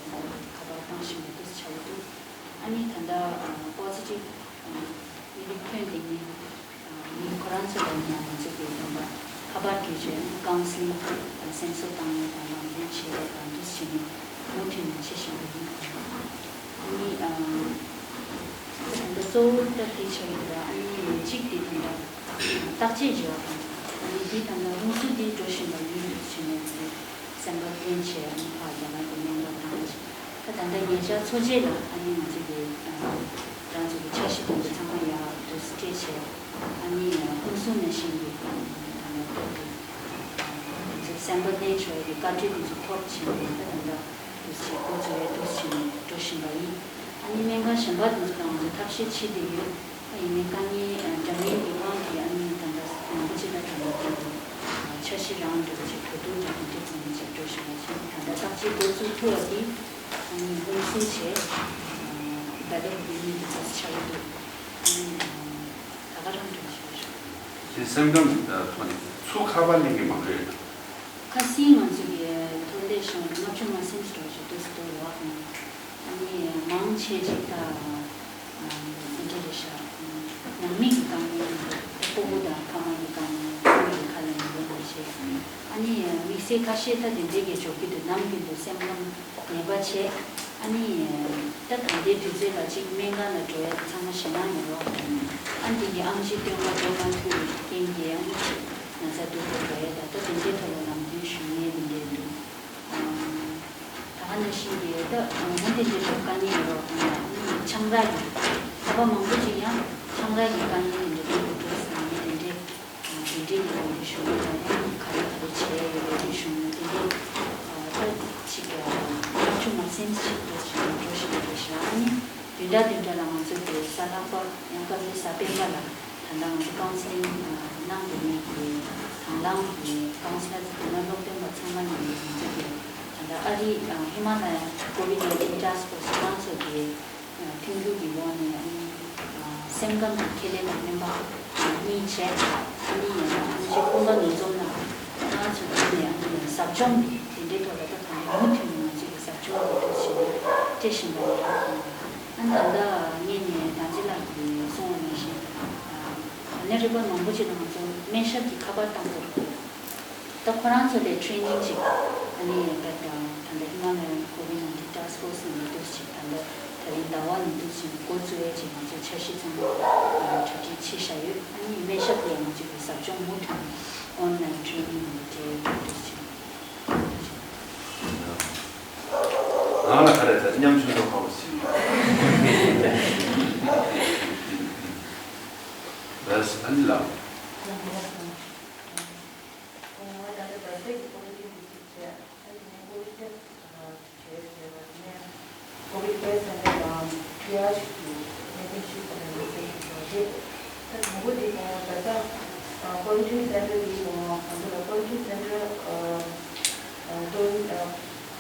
ཁ་པར་བཏང་བཞིན་པ་དུས་ཆགས་ཀྱི་འདུག་ཨ་ནི་ད་ལྟ་positive ནི་ཐོན་དེ་ནི་མི་ཁོ་རང་ཚོ་ལ་ཡང་ང་ཚོ་གི་རྣམ་པ་ཁ་པར་བརྒྱུད་བྱས་counselling དང་སེམས་གསོ་བཏང་ཡས་དང་ལམ་སྟོན་བྱེད་ཡས་དང་འདུ་བྱེད་ནི་མུ་མཐུད་ནས་བྱེད་བཞིན་པ་ཡིན། ཨ་ནི་ད་ལྟ་གཙོ་བོ་ད་དེ་ཆགས་ཡོད་ར། ཨ་ནི་གཅིག་དེ་ད་ལྟ་བརྟག་དཔྱད་བྱེད་པ་དང་ཨ་ནི་དེ་ད་ལྟ་ཧུན་སུར་དེ་འགྲོ་བཞིན་པ་ཡིན་འདུག་བྱས་ནས་དེ་སེམས་པ་བརྟན་བྱས་ཨ་ནི་ཕར་རྒྱ་གར་གྱི་སྨན་ཁང་བཏང་བྱས། ད་ད་ལྟ་ཉེ་ཆར་འཚོ་བྱེད་ལ་ཨ་ནི་ང་ཚོ་གི་རང་ཚོ་གི་འཆར་གཞི་དེ་ཚོ་ཚང་མ་ཡག་ཏུ་སྤྲད་བྱས། ཨ་ནི་ཧུན་སུར་ནང་བཞིན་གྱི་ད་ལྟ་ཐོག་གི་ང་ཚོ་སེམས་པ་བརྟན་ཆོག་གི་བཀའ་འཁྲོལ་དེ་ཚོ་ཐོབ་བྱས་ནས་ད་ད་ལྟ་འདུག་བྱས་འགོ་ཚུགས་ཡས་འདུག་བྱས་ནས་འགྲོ་བཞིན་པ་ཡིན། ཨ་ནི་སྨན་ཁང་གཞན་པ་དེ་ཚོ་ལ་ང་ཚོ་ཐབས་ཤེས་བྱེད་བསྡད་ཡོད། ཨ་ཡིན་ནའི་དཀའ་ངལ་འདྲ་མིན་གྱི་དབང་གིས་ཨ་ནི་ད་ལྟ་མང་པོ་ཅིག་ལ་ད་ལྟ་དེ་འདྲ་འཆར་གཞི་རང་འདྲ་བོ་ཅིག་གྲོས་བསྡུར་དང་དེ་འདྲ་ཚང་མ་ཅིག་འགྲོ་བཞིན་པ་བྱས་ད་ལྟ་བརྟག་དཔྱད་འགོ་ཚུགས་ཐུབ་པ་དེ་ཨ་ནི་ཧུན་སུར་བྱས། ད་ལྟ་བར་དུ་གཉིས་ཀྱི་ཚབ་ཆགས་ཀྱི་འདུག་ཨ་ནི་ད་ག་རང་འདྲ་བྱས་རེད། དེ་སེམས་ཁམས་ཐོག་ནས་ཚུར་ཁ་པར་གླེང་གི་མང་པོ་ཡོད་དམ། ཁ་སང་ང་ཚོ་གི་ཐོག་ལས་བྱུང་ལྔ་བཅུ་ང་གསུམ་ཞིག་འདྲ་བོ་ཞིག་འདུག་སེ་འདུག་ལོ། ཨ་ནི་མང་ཆེ་ཅིག་ད་འདི་འདྲ་རེད་ཤག་ནང་མི་གི་དཀའ་ངལ་ཡིན་འདུག་སྤོ་བོ་དང་ཕ་མ་གི་དཀའ་ངལ་སྤོ་བོ་གི་ཁ་ལ་ཉེ་བོ་འདྲ་བྱས། ཨ་ནི་དམིགས་བསལ་ཁ་ཤས་ད་དེ་འདྲའི་གི་འབྱོར་གི་འདུག་ནམ་རྒྱུན་དུ་སེམས་ཁམས་ངན་པ་བྱས། ཨ་ནི་ད་ད་ལྟའི་དུས་ཚོད་ལ་ཅིག་སྨན་ཁང་ལ་འགྲོ་ཡ་དེ་ཚང་མ་ཞེད་སྣང་ཡོད་རོགས། ཨ་ནི་དེ་གི་ཨེམ་ཆི་སྟོན་པ་འགྲོ་མ་ཐུབ་པའི་རྐྱེན་གྱིས་ཨ་ནི་ཅིག་ན་ཚ་སྡུག་ཏུ་འགྲོ་ཡ་ད་ད་དེ་འདྲའི་ཐོག་ལ་ལམ་སྟོན་ཞུ་མཁན་དེ་འདྲས་འདུག་ད་ག་ནང་བཞིན་གྱི་ད་ཧོན་དེ་འདྲའི་ཐོག་དཀའ་ངལ་ཡོད་རོགས། ཨ་ནི་ཆང་རག་གི་ཁ་པར་མང་པོ་ཅིག་ཡང་ཆང་རག་གི་དཀའ་ངལ་དེ་འདྲ་སྟོན་དགོས་འདུག་ཟེར་ནས་དེ་འདྲས། དེ་འདྲའི་ཡོད་པའི་གཞུང་ལ་ཡང་ག་རེ་ག་རེ་བྱས་ཡོད་པའི་གཞུང་ལ་དེ་འདྲའི་ སེམས་ཤིག་ཏུ་ཞིག་འགྲོ་ཞིག་ཏུ་ཞིག་ཨ་ནི་བདུན་ཕྲག་བདུན་ཕྲག་ལ་ང་ཚོ་གི་གཟའ་ལྷག་པ་ཡང་སྐབས་རེ་གཟའ་སྤེན་པ་ལ་ད་ལྟ་ང་ཚོ་ཀའུན་སི་ལིང་གནང་དེ་ནས་ཀྱི་དང་བླངས་ཀྱི་ཀའུན་སི་ལར་དང་སློབ་སྟོན་པ་ཚང་མ་ནས་ང་ཚོ་གི་ད་ལྟ་ཨ་རི་ཧི་མ་ལ་ཡ་ཀོ་ཝིད་ནའིན་ཊིན་ཊཱ་སི་ཀ་ཕོར་སི་ཁོ་རང་ཚོ་གི་མཐུན་འགྱུར་གྱི་འོག་ནས་ཨ་ནི་སེམས་ཁམས་ཀྱི་ཁེ་ལས་དང་སྨན་པ་གཉིས་བྱས། ཨ་ནི་ཡང་ཨ་ནི་ཅིག་ཀུན་དགའ་ཉེ་འཛོམས་ནང་ང་ཚོ་ཀུན་ནས་ཨ་ནི་ཟབ་སྦྱོང་དེ་འདྲའི་ཐོག་ལ་ད་གང་མུ་མཐུད་ནས་ང་ཚོས་ཀྱི་ཟབ་སྦྱོང་དེ་འདྲ་ཞིག་སྤྲད་བཞིན་པ་རེད། ཨ་ནི་ད་ལྟ་ངས་ནས་དང་ཅི་ལགས་ཀྱིས་གསུངས་པ་ནང་བཞིན་ཨ་ནི་རིག་པ་མང་པོ་ཅིག་ལ་ང་ཚོ་སྨན་ཞབས་ཀྱི་ཁ་པར་བཏང་དགོས། ད་ཁོ་རང་ཚོ་ལས་ཊི་རེ་ནིང་ཅིག་ཨ་ནི་ད་ལྟ་ད་ལྟ་ཧི་མ་ལ་ཡ་ཀོ་ཝིད་ནའིན་ཊིན་ཊཱ་སི་ཀ་ཕོར་སི་ནས་འདུག་ཅིག་ད་ལྟ་ད་རིང་ཟླ་བ་ནས་འདུག་ཅིག་འགོ་བཙུགས་ཡས་ཅིག་ང་ཚོ་འཆར་གཞི་ཚང་མ་གྲ་སྒྲིག་བྱས་བཞག་ཡོད། ཨ་ནི་སྨན་ཞབས་ལས་ང་ཚོས་ཀྱི་ཟབ་སྦྱོང་མུ་མཐུད་ཨོན་ལན་ཊི་རེ་ནིང་འདུག་ཅིག་ང་ལ་ག་རེ་ད་མཉམ་ཞུགས་ཐོག་ཁག་པོ་ཞིག་རེད། ཨ་ནི་ལགས། ང་ད་ལྟ་རྡ་སའི་ཀོ་ཝིད་ཀྱི་ཅིག་བྱས། ཨ་ནི་ཀོ་ཝིད་ཀྱི་བྱས་བྱས་པ་ནས་ཀོ་ཝིད་ཀེར་སེན་ཊར་དང་ཊི་རི་ཡཱཇ་གྱི་མེ་ཏིང་ཞིག་ད་ལྟ་ལས་ཀ་ཞིག་བྱས་རེད། ད་དང་པོ་དེ་ཀོ་ད་ལྟ་ཀོ་རན་ཊིན་སེན་ཊར་དེ་ཀོ་ང་ཚོ་ལ་ཀོ་རན་ཊིན་སེན་ཊར་ཨ་ཀོ་རན་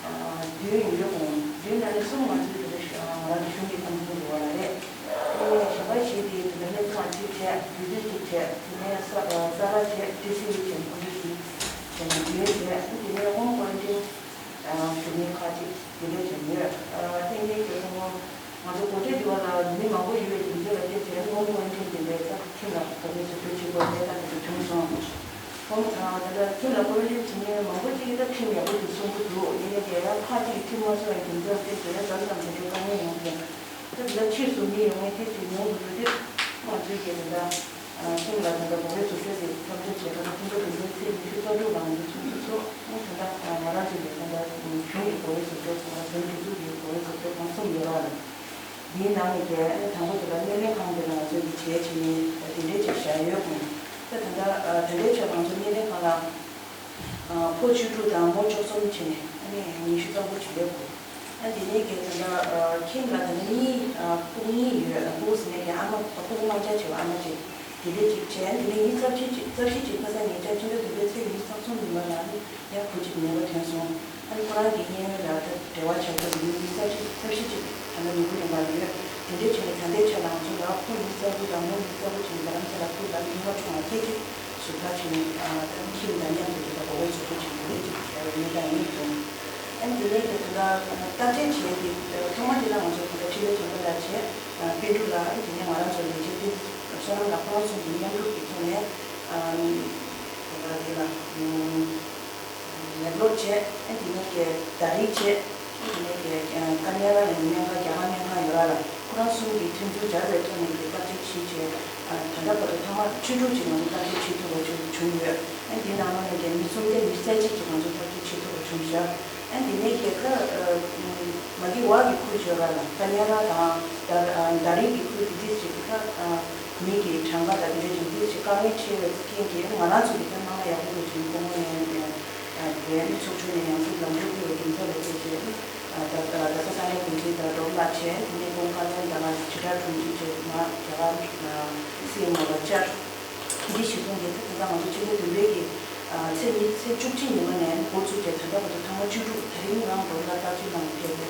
ཨ་བདུན་ཡོད་རེད་ཀོ། བདུན་ནང་ནས་གསུམ་ང་ཚོའི་ད་ལྟ་ང་རང་ཚོ་གཞུང་གི་ཁང་ཚན་ཡོད་པ་རེད། དེ་ནས་གཞན་པ་བཞི་དེ་དེ་ནས་སྨན་ཁང་གཅིག་བྱས། དུས་ཚོད་གཅིག་བྱས། དེ་ནས་ས་ས་ར་བྱས། ཊི་སི་ཡུ་བྱས། ཁོང་ཚོ་བཞི་བྱས་ནས་བདུན་བྱས། དེ་ནས་ཧོམ་ཀོ་རན་ཊིན་བཞུགས་མི་ཁག་ཅིག་དེ་འདྲ་བྱས་ཡོད། ཨ་ཏན་ཏན་གྱི་ང་ཚོ་སྒོ་ཁྲལ་དེ་བ་ལ་མི་མང་པོ་ཡོད་པའི་རྒྱུ་མཚན་ལ་བརྟེན་བྱས་ཧོམ་ཀོ་རན་ཊིན་དེ་འདྲའི་ས་ཁྱིམ་ལ་བོད་མི་སུ་གྲོས་བྱེད་དགོས་པའི་ལྟ་ཚུལ་བྱུང་སོང་། ཧོམ་ཨ་ད་ལྟ་ཁྱིམ་ལ་ཀོ་རན་ཊིན་བྱེད་མཁན་མང་པོ་ཅིག་གིས་ད་ཁྲིམས་ཡག་པོ་ཞིག་སྲུང་གི་འདུག་ཡིན་ནའི་དེ་ཡང་ཁག་ཅིག་གིས་ཁྲིམས་མ་སྲུང་བའི་རྒྱུ་མཚན་ལ་བརྟེན་བྱས་ད་ལམ་དེ་འདྲའི་དཀའ་ངལ་ཡོང་གི། ད་དེ་ལ་ཕྱིས་སུ་མི་ཡོང་མཁན་དེ་ཚོ་ཉུང་དུ་འགྲོ་དུས་ང་ཚོའི་གི་དེ་འདྲ་ཁྱིམ་ལ་དེ་འདྲ་འགོག་པའི་ཟུར་ཤོག་དེ་འཐབ་འཛིང་བྱེད་སྐབས་ཁྲིམས་འགལ་དོན་ཚན་ཚེག་ཉི་ཤུ་རྩ་དྲུག་ལ་ང་ཚོས་ཚོགས་འདུ་ཚོགས། ཨ་དེ་འདྲ་ང་རང་ཚོའི་གི་དེ་འདྲ་གཞུང་གི་འགོག་པའི་ཟུར་ཤོག་དང་བོད་སྒྲིག་འཛུགས་ཀྱི་འགོག་པའི་ཟུར་ཤོག་གང་གསུམ་ཡོད་ར་ལ། དེའི་ནང་ནས་ཀྱི་དང་པོ་དེ་ལ་སྣེ་ལེན་ཁང་དེ་ལ་ང་ཚོས་ཀྱི་བྱས་བྱས་ནས་དེ་འདྲའི་ཅིག་བཞག་ཡོད་དགོས། ད་དེ་འདྲ་དེ་འདྲའི་ཆ་ང་ཚོ་སྣེ་ལེན་ཁང་ལ། ཕོ་བཅུ་དྲུག་དང་མོ་བཅུ་གསུམ་བྱས་ནས་ཨ་ནི་ཉི་ཤུ་རྩ་དགུ་བྱས་ཡོད་དགོས། ཨ་དེ་ནས་ཀྱི་དེ་འདྲ་ཁྱིམ་ལ་དེ་འདྲ་གཉིས་ཕྲུ་གུ་གཉིས་ཡོད། ཕྲུ་གུ་ཟེར་ནས་ཀྱི་ཨ་མ་ཕྲུ་གུ་དམར་འབྱར་བྱས་པ་ཨ་མ་གཅིག་དེ་འདྲས་ཅིག་བྱས། དེ་ནས་ཉིན་རྩ་བཞི་ཅིག་རྩ་བཞི་ཅིག་ཁ་སང་ཉིན་ཆ་ཕྱི་ཟླ་བདུན་པའི་ཚེས་ཉི་ཤུ་རྩ་གསུམ་ཉིན་མོ་ལ་ནི་ཡང་བུ་གཅིག་ནད་པ་ཐོན་སོང་། ཨ་ནི་ཁོ་རང་གི་གཉེན་ཉེ་ལ་ད་འབྲེལ་བ་བྱ་རྒྱུ་ཡིན་ཉིན་རྩ་བཞི་རྩ་བཞི་ཅིག་ད་ལྟ་ནུས་པ་ཡོང་ག་ཡོད། དེ་འདྲས་བྱས་ནས་ད་ལྟའི་ཆ་ལ་ང་ཚོ་ལ་ཕོ་ཉིན་རྩ་དགུ་དང་མོ་ཉིན་རྩ་དགུ་བྱས་ནས་རྡ་རམ་ས་ལ་ཕུལ་ལ་ནི་སྔ་དྲོ་ང་སྐད་ཅིག་ཟུར་ཕར་བྱས་ནས་ད་ཁྱིམ་དང་མཉམ་དུ་དེ་ལ་འགོག་པའི་ཟུར་ཕུད་བྱས་ནས་རེ་ཅིག་བྱས་པའི་གནས་སྟངས་ཡིན་སོང་། ཨ་ནི་དེ་ནས་ཀྱི་ད་ལྟ་བརྟག་དཔྱད་བྱས་ཏེ་ཐོག་མ་དེ་ལ་ང་ཚོ་དེ་ལ་འཕྲིན་ལས་བྱེད་པ་ལ་བྱས། པཎ་གྲུབ་ལགས། ཨ་ནི་དེ་ནས་ང་རང་ཚོ་ལས་བྱེད་པ་བསོད་ནམས་ལགས། ཁོ་རང་གསུམ་གྱིས་མཉམ་རུབ་ཀྱི་ཐོག་ནས་ཨ་ནི་དེ་ལ་དེ་ལ་ལེབ་ལོག་བྱས། ཨ་ནི་དེ་ནས་ཀྱི་ཟླ་རིས་བྱས། ཨ་ནི་དེ་ནས་ཀྱི་ཀ་ན་ཌ་ལ་ཡང་སྨན་ཁང་། རྒྱ་གར་སྨན་ཁང་ཡོད་ར་ལ། ཁོ་རང་གསུམ་གྱིས་མཐུན་འགྱུར་སྦྱར་བའི་ཐོག་ནས་ཀྱི་བརྟག་དཔྱད་བྱས་བྱས། ད་ལྟ་བར་དུ་ཐོག་མ་བཅུ་དྲུག་ཅིག་ང་ཚོ་བརྟག་དཔྱད་བྱེད་ཐུབ་པ་བྱུང་བྱུང་ཡོད། ཨ་ནི་དེའི་ནང་ལོགས་ནས་ཀྱང་མི་སུམ་བརྒྱ་ཉི་ཤུ་རྩ་གཅིག་ཅིག་ང་ཚོ་བརྟག་དཔྱད་བྱེད་ཐུབ་པ་བྱུང་བཞག་ཨ་ནི་དེ་ནས་ཀྱི་ཁ་མ་གི་བར་གྱི་ཁུལ་བརྗོད་པ་ལ་ཀ་ན་ཌ་དང་ཟླ་ཟླ་རིས་ཀྱི་ཁུལ་དེ་དུས་ཅིག་གི་ཁ་མི་གི་གྲངས་ཀ་དང་དེ་འདྲ་ཅིག་དུས་ཅིག་དཀའ་ངལ་འཕྲད་པའི་རྐྱེན་གྱིས་ང་རང་ཚོ་གི་ཐབས་སྣང་ཡག་པོ་འདུག་ཅིང་སྐུ་ངོ་ནས་དེ་ནས་ཚོགས་ཆུང་ནས་ཡང་སྲིད་ལམ་ཕྱོགས་ཕུལ་བའི་རྒྱུ་མཚན་ལ་བརྟེན་ཏེ་ད་ལྟ་ས་གནས་དགོན་སྡེ་དང་འབྲོག་ལ་བྱས། དེ་ནས་ཀོང་ཀ་ལན་དང་ཕྱི་དྲག་དྲུང་ཆེ་བཅས་མ་རྒྱ་གར་སི་ཨེམ་ཨོ་ལ་བཅར། འདི་གཞི་བཟུང་གིས་ད་ལྟ་ང་ཚོ་ཕྱི་ཟླ་བདུན་པའི་གི་ཚེས་ཉི་ཚེས་བཅུ་གཅིག་ཉིན་མོ་ནས་འགོ་བཙུགས་ཏེ་ད་ལྟ་བར་དུ་ཐེངས་མ་བཅུ་དྲུག་དེ་རིང་ང་རང་འབྲོག་ལ་བརྟག་དཔྱད་གནང་ཕེབས་པའི་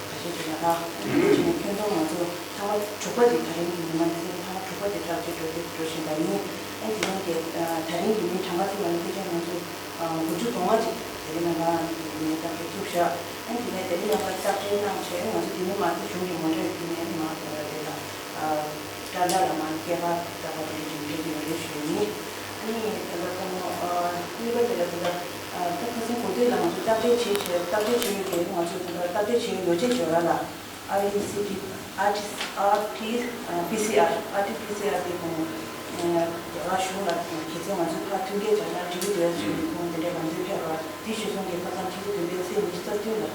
ཁ་ཤས་ཅིག་ལ་རག་དེ་འདྲ་བྱས་ནས་ཁྱོན་བསྡོམས་ང་ཚོ་ཐེངས་མ་དྲུག་པ་དེ་ད་རིང་གི་ཉིན་མོ་ནས་ཐེངས་མ་དྲུག་པ་དེ་བརྟག་དཔྱད་འགྲོ་དེ་འགྲོ་བཞིན་པ་ཡིན། ཨ་དེ་ནས་ཀྱི་ད་རིང་གི་མི་གྲངས་ཀ་ཐེངས་མ་ནས་ཕལ་ཆེར་ང་ཚོ་དགུ་བཅུ་གོ་ལྔ་ཅིག་དེ་རིང་ནང་ལ་ནས་བརྟག་དཔྱད་ཐུབ་བཞག་ཨ་དེ་ནས་དེ་རིང་ནང་ལ་བརྟག་དཔྱད་གནང་བྱས་ང་ཚོ་དེ་ནས་མ་ཚོ་གཞུང་གི་ངོ་སྤྲོད་ཕུལ་ནས་མ་དེ་ལ། ཀྲ་ལ་ལ་མ་སྐད་པ་ད་བ་དེ་འདྲ་ཅིག་འཕེལ་གྱི་ཡོད་རེད་ཞུ་ཡ་ཡིན། ཨ་ནི་ད་ལྟ་ཁོང་མོ་གཉིས་པ་དེ་ལ་ད་ལྟ་ད་ཁ་སང་གོ་ཐོས་ལ་ང་ཚོ་བརྟག་དཔྱད་བྱེད་བྱེད་བརྟག་དཔྱད་བྱེད་ཡོད་དེ་ང་ཚོ་ད་ལྟ་བརྟག་དཔྱད་བྱེད་ཡོད་ཅེས་བརྗོད་ར་ལ། ཨར་ཨི་སི་ཊི་ཨར་ཊི་ཨར་ཊི་པི་སི་ཨར་ཨར་ཊི་པི་སི་ཨར་དེ་ཁོང་རྒྱ་གར་གཞུང་ལ་གལ་སྲིད་ང་ཚོ་ཕར་མཐུན་རྐྱེན་སྦྱར་ན་འགྲིག་གི་འདུག་ཟེར་ནས་ཁོང་དེ་འདྲའི་ལམ་སྟོན་ཕེབས་ར། དེ་གཞིར་བཟུང་གིས་ཁ་སང་ཕྱི་ཚེས་བདུན་པའི་ཚེས་ཉི་ཤུ་རྩ་བདུན་ལ།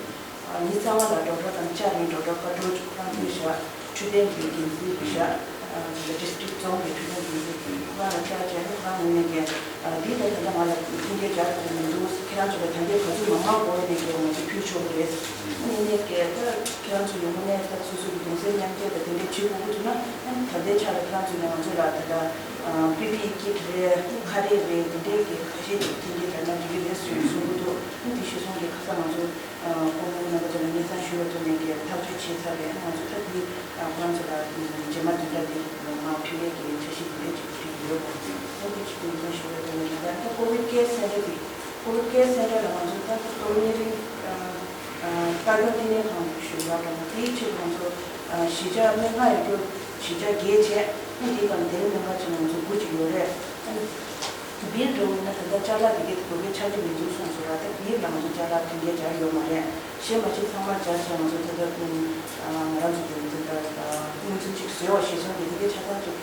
ཉི་ཚང་བ་ལ་ཌོག་ཊར་དང་ལྕགས་རིང་ཌོག་ཊར་ཀ་ཏོ་ཁོ་རང་ཚོའི་ཞག་འཕྲོད་བསྟེན་གྱི་འགན་འཛིན་གྱི་ཞག་ ཌི་སི་ཊི་རིག་རྫོང་གི་འཕྲོད་བསྟེན་འགན་འཛིན་ཁོ་རང་ལ་བཅར་བྱས་ཁོ་རང་ངོས་ནས་ཀྱི་འདི་ལྟ་ད་ལྟ་ང་ལ་མཐུན་རྐྱེན་སྦྱར་ཐུབ་ཀྱི་མི་འདུག་ཁྱེད་རང་ཚོ་ལ་ད་ལྟའི་ག་ཚོད་མང་མང་དགོས་ཡོད་མེད་ཀྱི་ང་ཚོ་ཕུལ་ཆོག་གི་རེད། དངོས་གནས་ཀྱི་ད་ཁྱེད་རང་ཚོ་ཡོང་ནས་ད་སོ་སོ་གི་གདུང་སེམས་མཉམ་སྐྱེད་དང་དེ་འདྲའི་བྱེད་དགོས་ཀྱི་འདུག་ན་ད་ལྟའི་ཆ་ལ་ཁྱེད་རང་ཚོ་ནས་ང་ཚོ་ལ་ད་ལྟ་པི་པི་ཨི་ཀིཊ་རེད། ཁ་རས་རེད། དེ་འདྲའི་གི་ཁ་ཤས་ཀྱི་མཐུན་རྐྱེན་སྦྱར་ན་འགྲིག་གི་རེད་གསུངས་གསུང་གི་འདུག་དེ་གཞི་བཟུང་གི་ཁ་སང་ང་ཚོ་སྐུ་ངོ་རྣམ་པ་ཚོ་ལ་སྙན་སེང་ཞུ་བའི་ཐོག་ནས་ཀྱི་ཐག་གཅོད་བྱས་ཚར་རེད། ང་ཚོ་ད་དེ་ཁོ་རང་ཚོ་ལ་རྗེས་མ་བདུན་ཕྲག་འདི་མར་ཕུལ་ཡས་ཀྱི་འཆར་གཞི་དེ་འདྲ་ཅིག་བསྒྲིགས་ཡོད་པ། ད་དེ་ཅིག་སྙན་སེང་ཞུ་བའི་ཐོག་ནས་ད་ལྟ་ཀོ་ཝིཌ་ཀེར་སེན་ཊར་དེ་ཀོ་ཝིཌ་ཀེར་སེན་ཊར་ལ་ང་ཚོ་ད་ལྟ་ལྟོ་གཉིས་རིང་ལྟ་སྐྱོང་ལྟེ་གནས་ཁང་ཞུ་བ་དང་དེའི་ཕྱིར་ང་ཚོ་གཞིས་ཆགས་སྨན་ཁང་ཡོད་རྒྱུ་གཞིས་ཆགས་བརྒྱད་བྱས་ཨ་དེའི་སྒང་དེ་རིང་སྨན་ཁང་ཆེན་ང་ཚོ་དགུ་ཅིག་ཡོད་རེད། བིར་འགྲོ་དགོས་ན་ད་ལྟ་ཅ་ལག་དེ་གའི་དགོས་པའི་ཆ་རྐྱེན་མི་འདུག་གསུངས་སོང་ར། ད་བིར་ལ་ང་ཚོ་ཅ་ལག་མཐུན་རྐྱེན་སྦྱར་ཡོད་མ་རེད། གཞན་མ་གཞི་ཚང་མ་སྦྱར་བྱས་ང་ཚོ་ད་ལྟ་ང་རང་ཚོ་དེ་ད་ལྟ་སྔོན་ཚུད་ཅིག་བཟོས་པ་གཞིར་བཟུང་གི་དེ་གའི་ཆ་ཚང་ཅིག་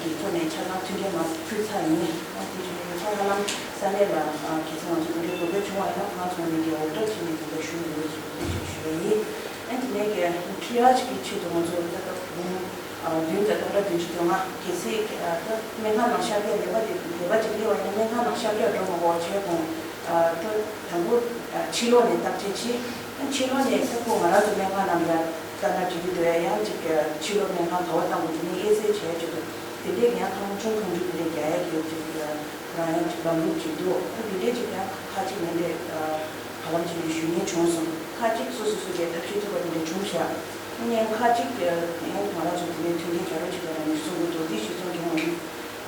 གི་ཐོག་ནས་ཆ་ཚང་མཐུན་རྐྱེན་མར་ཕུལ་ཚར་ཡིན། ཨ་དེ་བཞིན་ཧ་ལམ་ས་གནས་ལ་གལ་སྲིད་ང་ཚོ་དེ་འདྲའི་དགོས་པ་བྱུང་བ་ཡིན་ན་ཁོ་རང་ཚོ་ནས་ཀྱི་འོར་ཌར་བྱས་ནས་དེ་འདྲ་ཞུ་ཡོད་ཅིག་དེ་ཅིག་ཞུ་ཡ་ཡིན། ཨ་དེ་ནས་ཀྱི་ཊི་རི་ཡ་ཇི་གི་ཆེད་དུ་ང་ཚོ་ད་ལྟ་བུ་མོ་བདུན་དང་སྟོང་ཕྲག་བདུན་ཅུ་དོན་ལྔ་གལ་སྲིད་ད་སྨན་ཁང་ནང་ཤར་གྱི་ནད་པ་དེ་ནད་པ་ཅིག་སླེབས་པ་ཡིན་ན་སྨན་ཁང་ནང་ཤར་གྱི་འགྲོ་མ་དགོས་བྱས་གོང་ད་དང་པོ་ཕྱི་ལོགས་ནས་བརྟག་དཔྱད་བྱེད། ཕྱི་ལོགས་ནས་ད་ཁོ་ང་རང་ཚོ་སྨན་ཁང་ནང་ལ་ལྟ་ན་འགྲིག་གི་འདུག་ཡང་ཅིག་ཕྱི་ལོགས་སྨན་ཁང་ག་བ་བཏང་དགོས་འདུག་ནི་དབྱེ་གསལ་བྱས་ཅིག་དེ་འདྲའི་ཡང་ཐང་ཆུང་གང་འཇུག་དེ་འདྲའི་རྒྱག་ཡ་གི་ཅིག་ཁོ་རང་ཡང་ཅིག་ལམ་ལུགས་ཅིག་འདུག་ཨ་དེ་འདྲའི་ཅིག་ཡང་ཁ་ཅིག་ནས་འདྲ་བ་ལམ་ཅིག་ནས་ཞུ་མཁན་བྱུང་སོང་། ཁ་ཅིག་སོ་སོ་སོ་གའི་ཐབས་ཤེས་ཐུབ་པ་དེ་འདྲ་བྱུང་ཤག་ཨ་ནི་ཁ་ཅིག་ཡང་ང་རང་ཚོ་དེ་འདྲའི་མཐུན་རྐྱེན་སྦྱར་རོགས་བྱེད་པ་རང་ཡིན་གསུང་གི་འདུག་དེ་གཞི་བཟུང་གི་ང་ཚོ་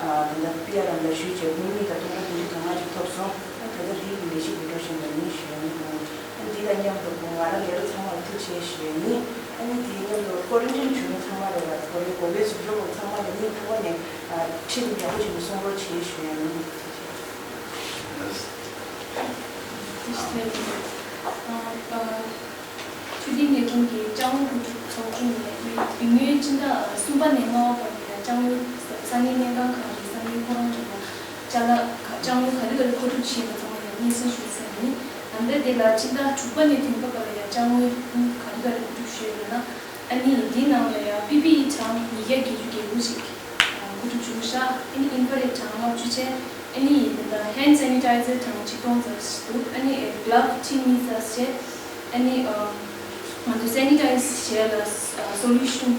ད་ལྟ་པི་ཨར་རམ་ལ་ཞུས་བྱས་འབུམ་གཉིས་དང་སྟོང་ཕྲག་བདུན་ཅུ་དོན་ལྔ་ཅིག་ཐོབ་སོང་། ཨ་ད་ལྟ་དེའི་ལས་གཞི་འདི་འགྲོ་བཞིན་པ་ཡིན་ཞུ་ཡ་ཡིན། ཨ་འདི་དང་མཉམ་དུ་ང་རང་ལས་རོགས་ཚང་མར་ཐུགས་རྗེ་ཆེ་ཞུ་ཡ་ཡིན། ཨ་ནི་དེའི་མཉམ་དུ་ཀོ་རན་ཊིན་བྱུང་མཁན་ཚང་མ་ལ་ཡ་ཀོ་རན་ཀོ་ཝེ་ཟུར་འགྲོ་དགོས་ཚང་མ་ལ་ནི་ཕུགས་ནས་ཁྲིད་ཡག་པོ་བྱས་ནས་གསུང་རོགས་བྱེད་ཞུ་ཡ་ཡིན། ཐུགས་རྗེ་ཆེ། ཆུ་ཐིགས་ལས་ཁུངས་ཀྱི་ལྕང་ལོ་བུ་ཕྲུག་ཚོགས་ཆུང་ནས་མི་རྒྱུན་ཡོལ་སྤྱི་ཟླ་གསུམ་པ་ནས་ལྔ་པ་བར་དུ་ཡང་ལྕང་ལོ་ས་གནས་སྨན་ཁང་ཁག་གི་ས་གནས་ཁོ་རང་ཚོ་དང་ཅ་ལག་ཁག་ལྕང་ལོ་ག་རེ་ག་རེ་མཁོ་སྒྲུབ་བྱས་པ་ཚང་མ་ཡང་སྙན་སེང་ཞུས་ཚར་ཡིན། ད་ལྟ་དེ་ལ་སྤྱི་ཟླ་དྲུག་པ་ནས་བདུན་པ་བར་ལ་ཡང་ལྕང་ལོ་ག་རེ་ག་རེ་མཁོ་སྒྲུབ་ཞུས་ཡོད་ན་ཨ་ནི་འདིའི་ནང་ལ་ཡང་པི་པི་ཨི་གྲངས་ཉིས་བརྒྱ་བརྒྱད་ཅུ་གྱ་དགུ་ཞིག་མཁོ་སྒྲུབ་བྱུང་ཤག་ཨ་ནི་ཨིན་ཕ་རེཊ་གྲངས་ལྔ་བཅུ་བྱས། ཨ་ནི་ད་ལྟ་ཧེན་ཌི་སེ་ནི་ཊའི་ཛར་གྲངས་ཆིག་སྟོང་ཙམ་ཞིག་འདུག་ཨ་ནི་གྷི་ལབ་ཊི་གཉིས་ཙམ་བྱས། ཨ་ནི་ང་ཚོ་སེ་ནི་ཊའི་ཛི་བྱས་ལ་སོ་ལུ་ཤན་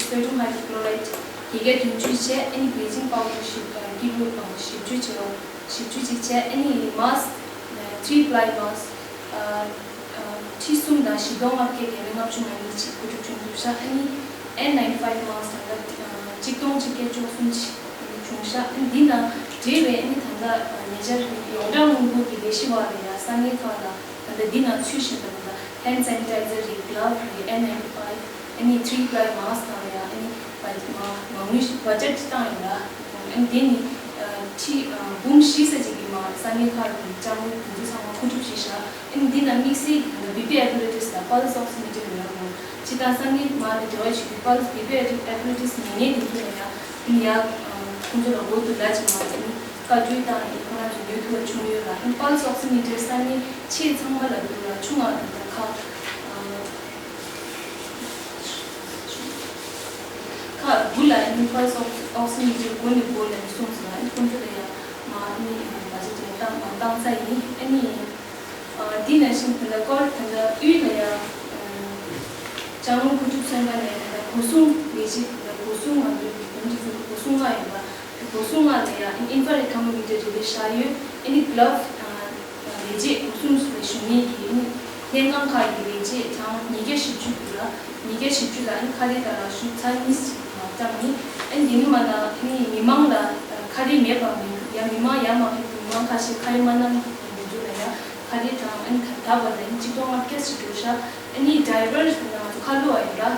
སོ་ཌི་ཡམ་ཧའི་ཌོ་ཀློ་རའིཌ་བརྒྱད་བརྒྱ་བདུན་ཅུ་བྱས། ཨ་ནི་བི་ལི་ཅིང་པའོ་ཌར་ཞིབ་ཀི་ལོ་བཞི་བཅུ་བྱས། བཞི་བཅུ་གཅིག་བྱས། ཨ་ནི་མཱ་སི་ཀི་ཐི་རི་པ་ལའི་མཱ་སི་ཀི་ཁྲི་གསུམ་དང་བཞི་སྟོང་ལྔ་བརྒྱ་བརྒྱད་བརྒྱ་ལྔ་བཅུ་ང་གཉིས་ཅིག་མཁོ་སྒྲུབ་བྱུང་འདུག་ཤག་ཨ་ནི་ཨེན་ནའིན་ཊི་ཕའིབ་མཱ་སི་ཀི་ད་ལྟ་གཅིག་སྟོང་གཅིག་བརྒྱ་བཅུ་གསུམ་ཅིག་བྱུང་ཤག་ཨ་ནི་འདི་དང་འབྲེལ་བའི་ཨ་ནི་ད་ལྟ་ཉེ་ཆར་ཡོངས་གྲགས་དངུལ་འབོར་གྱི་ལས་གཞི་བར་ལ་ཡང་ས་གནས་ཁག་ལ་ད་ལྟ་འདི་ནང་ཚུད་བཞིན་པ་ད་ལྟ་ཧེན་ཌི་སེ་ནི་ཊའི་ཛར་རེད། གྷི་ལབ་རེད། ཨེན་ནའིན་ཊི་ཕའིབ་ཨ་ནི་ཐི་རི་པ་ལའི་མཱ་སི་ཀི་ལ་ཡང་ཨ་ནི་མ་དངུལ་བ་ཇེཊ་བཏང་ཡོད་ལ། ཨ་ནི་དེ་ནི་ཁྲི་འབུམ་བཞི་ཙམ་ཅིག་གི་མ་ས་གནས་ཁག་གི་ལྕང་ལོ་དེ་ཚོ་ཚང་མ་མཁོ་སྒྲུབ་བྱས་ཤག་ཨ་ནི་འདི་ལ་དམིགས་བསལ་གྱི་ད་ལྟ་བི་པི་ཨེ་པ་རེ་ཊ་སི་དང་པལ་སི་ཨོག་སི་མི་ཊར་ཡོད་རེད། སྤྱིར་བཏང་ས་གནས་མང་ནས་འབྲེལ་བ་བྱེད་དུས་པལ་སི་བི་པི་ཨེ་པ་རེ་ཊ་སི་མེད་མཁན་དེ་ཚོ་ལ་ཡང་ཨ་ནི་ཡང་ཁོང་ཚོ་ལ་འགོ་ཐུག་ལ་ཅིག་མ་ཨ་ནི་བཀའ་འཁྲོལ་བཏང་ཡིན། ཁོ་རང་ཚོ་ཉོ་ཐུབ་པ་བྱུང་ཡོད་ལ། ཨ་ནི་པལ་སི་ཨོག་སི་མི་ཊར་ས་གནས་ཆེ་ཚང་མ་ལ་འདུག་ལ། ཆུང་བ་ད་ལྟ་ཁག་ཁག་དགུ་ལ་ཨ་ནི་པལ་སི་ཨོག་སི་མི་ཊར་འགོ་ནས་འགོ་ལ་ནས་སོང་ཟིན་ལ། ཨ་ནི་ཁོང་ཚོ་ལ་ཡང་མ་ཨ་ནི་བ་ཇེཊ་ཡང་བཏང་བཏང་ཚར་ཡིན། ཨ་ནི། ཨ་འདི་ནང་བཞིན་ད་ལྟ་སྐོར་ད་ལྟ་དབུས་ལ་ཡང་ལྕང་ལོ་མཁོ་སྒྲུབ་ཚན་པ་ནས་ད་ལྟ་སྒོ་སྲུང་ལས་བྱེད་ད་ལྟ་སྒོ་སྲུང་ང་ཚོའི་གི་འདུམ་གྱི་ཚུལ་སྒོ་སྲུང་ལྔ་ཡོད་པ། སྒོ་སྲུང་ལྔ་ལ་ཡང་ཨིན་ཕ་རེཊ་ཐར་མོ་མི་ཊར་རེ་རེ་བཞག་ཡོད། ཨ་ནི་གྷི་ལབ་ལས་བྱེད་སྒོ་སྲུང་ལ་ཞུགས་མཁན་གྱི་ཨ་ནི་སྨན་ཁང་ཁག་གི་ལས་བྱེད་གྲངས་ཉིས་བརྒྱ་བཞི་བཅུ་འདུག་ལ། ཉིས་བརྒྱ་བཞི་བཅུ་ལ་ཨ་ནི་ཁ་རས་དང་ལག་ཤུབས་ཚར་གཉིས་ཤིག་བཏང་ནི། ཨ་ནི་དེ་ནི་མ་ན་ཨ་ནི་མི་མང་ལ་ཁ་རས་མེད་པ་མི་འདུག་ཡང་མི་མང་ཡར་མར་ཕེབས་མི་མང་ཁ་ཤས་ཁ་རས་མ་བསྣམས་པའི་འདུག་ལ་ཡང་ཁ་རས་དང་ཨ་ནི་ད་ད་བར་ལ་ཨ་ནི་གཅིག་སྟོང་ལྔ་བརྒྱ་ཞིག་འགྲོ་ཤག་ཨ་ནི་ཌ་རའི་ཝར་ང་ཚོ་ཁ་ལོ་བ་ཡིན་ར།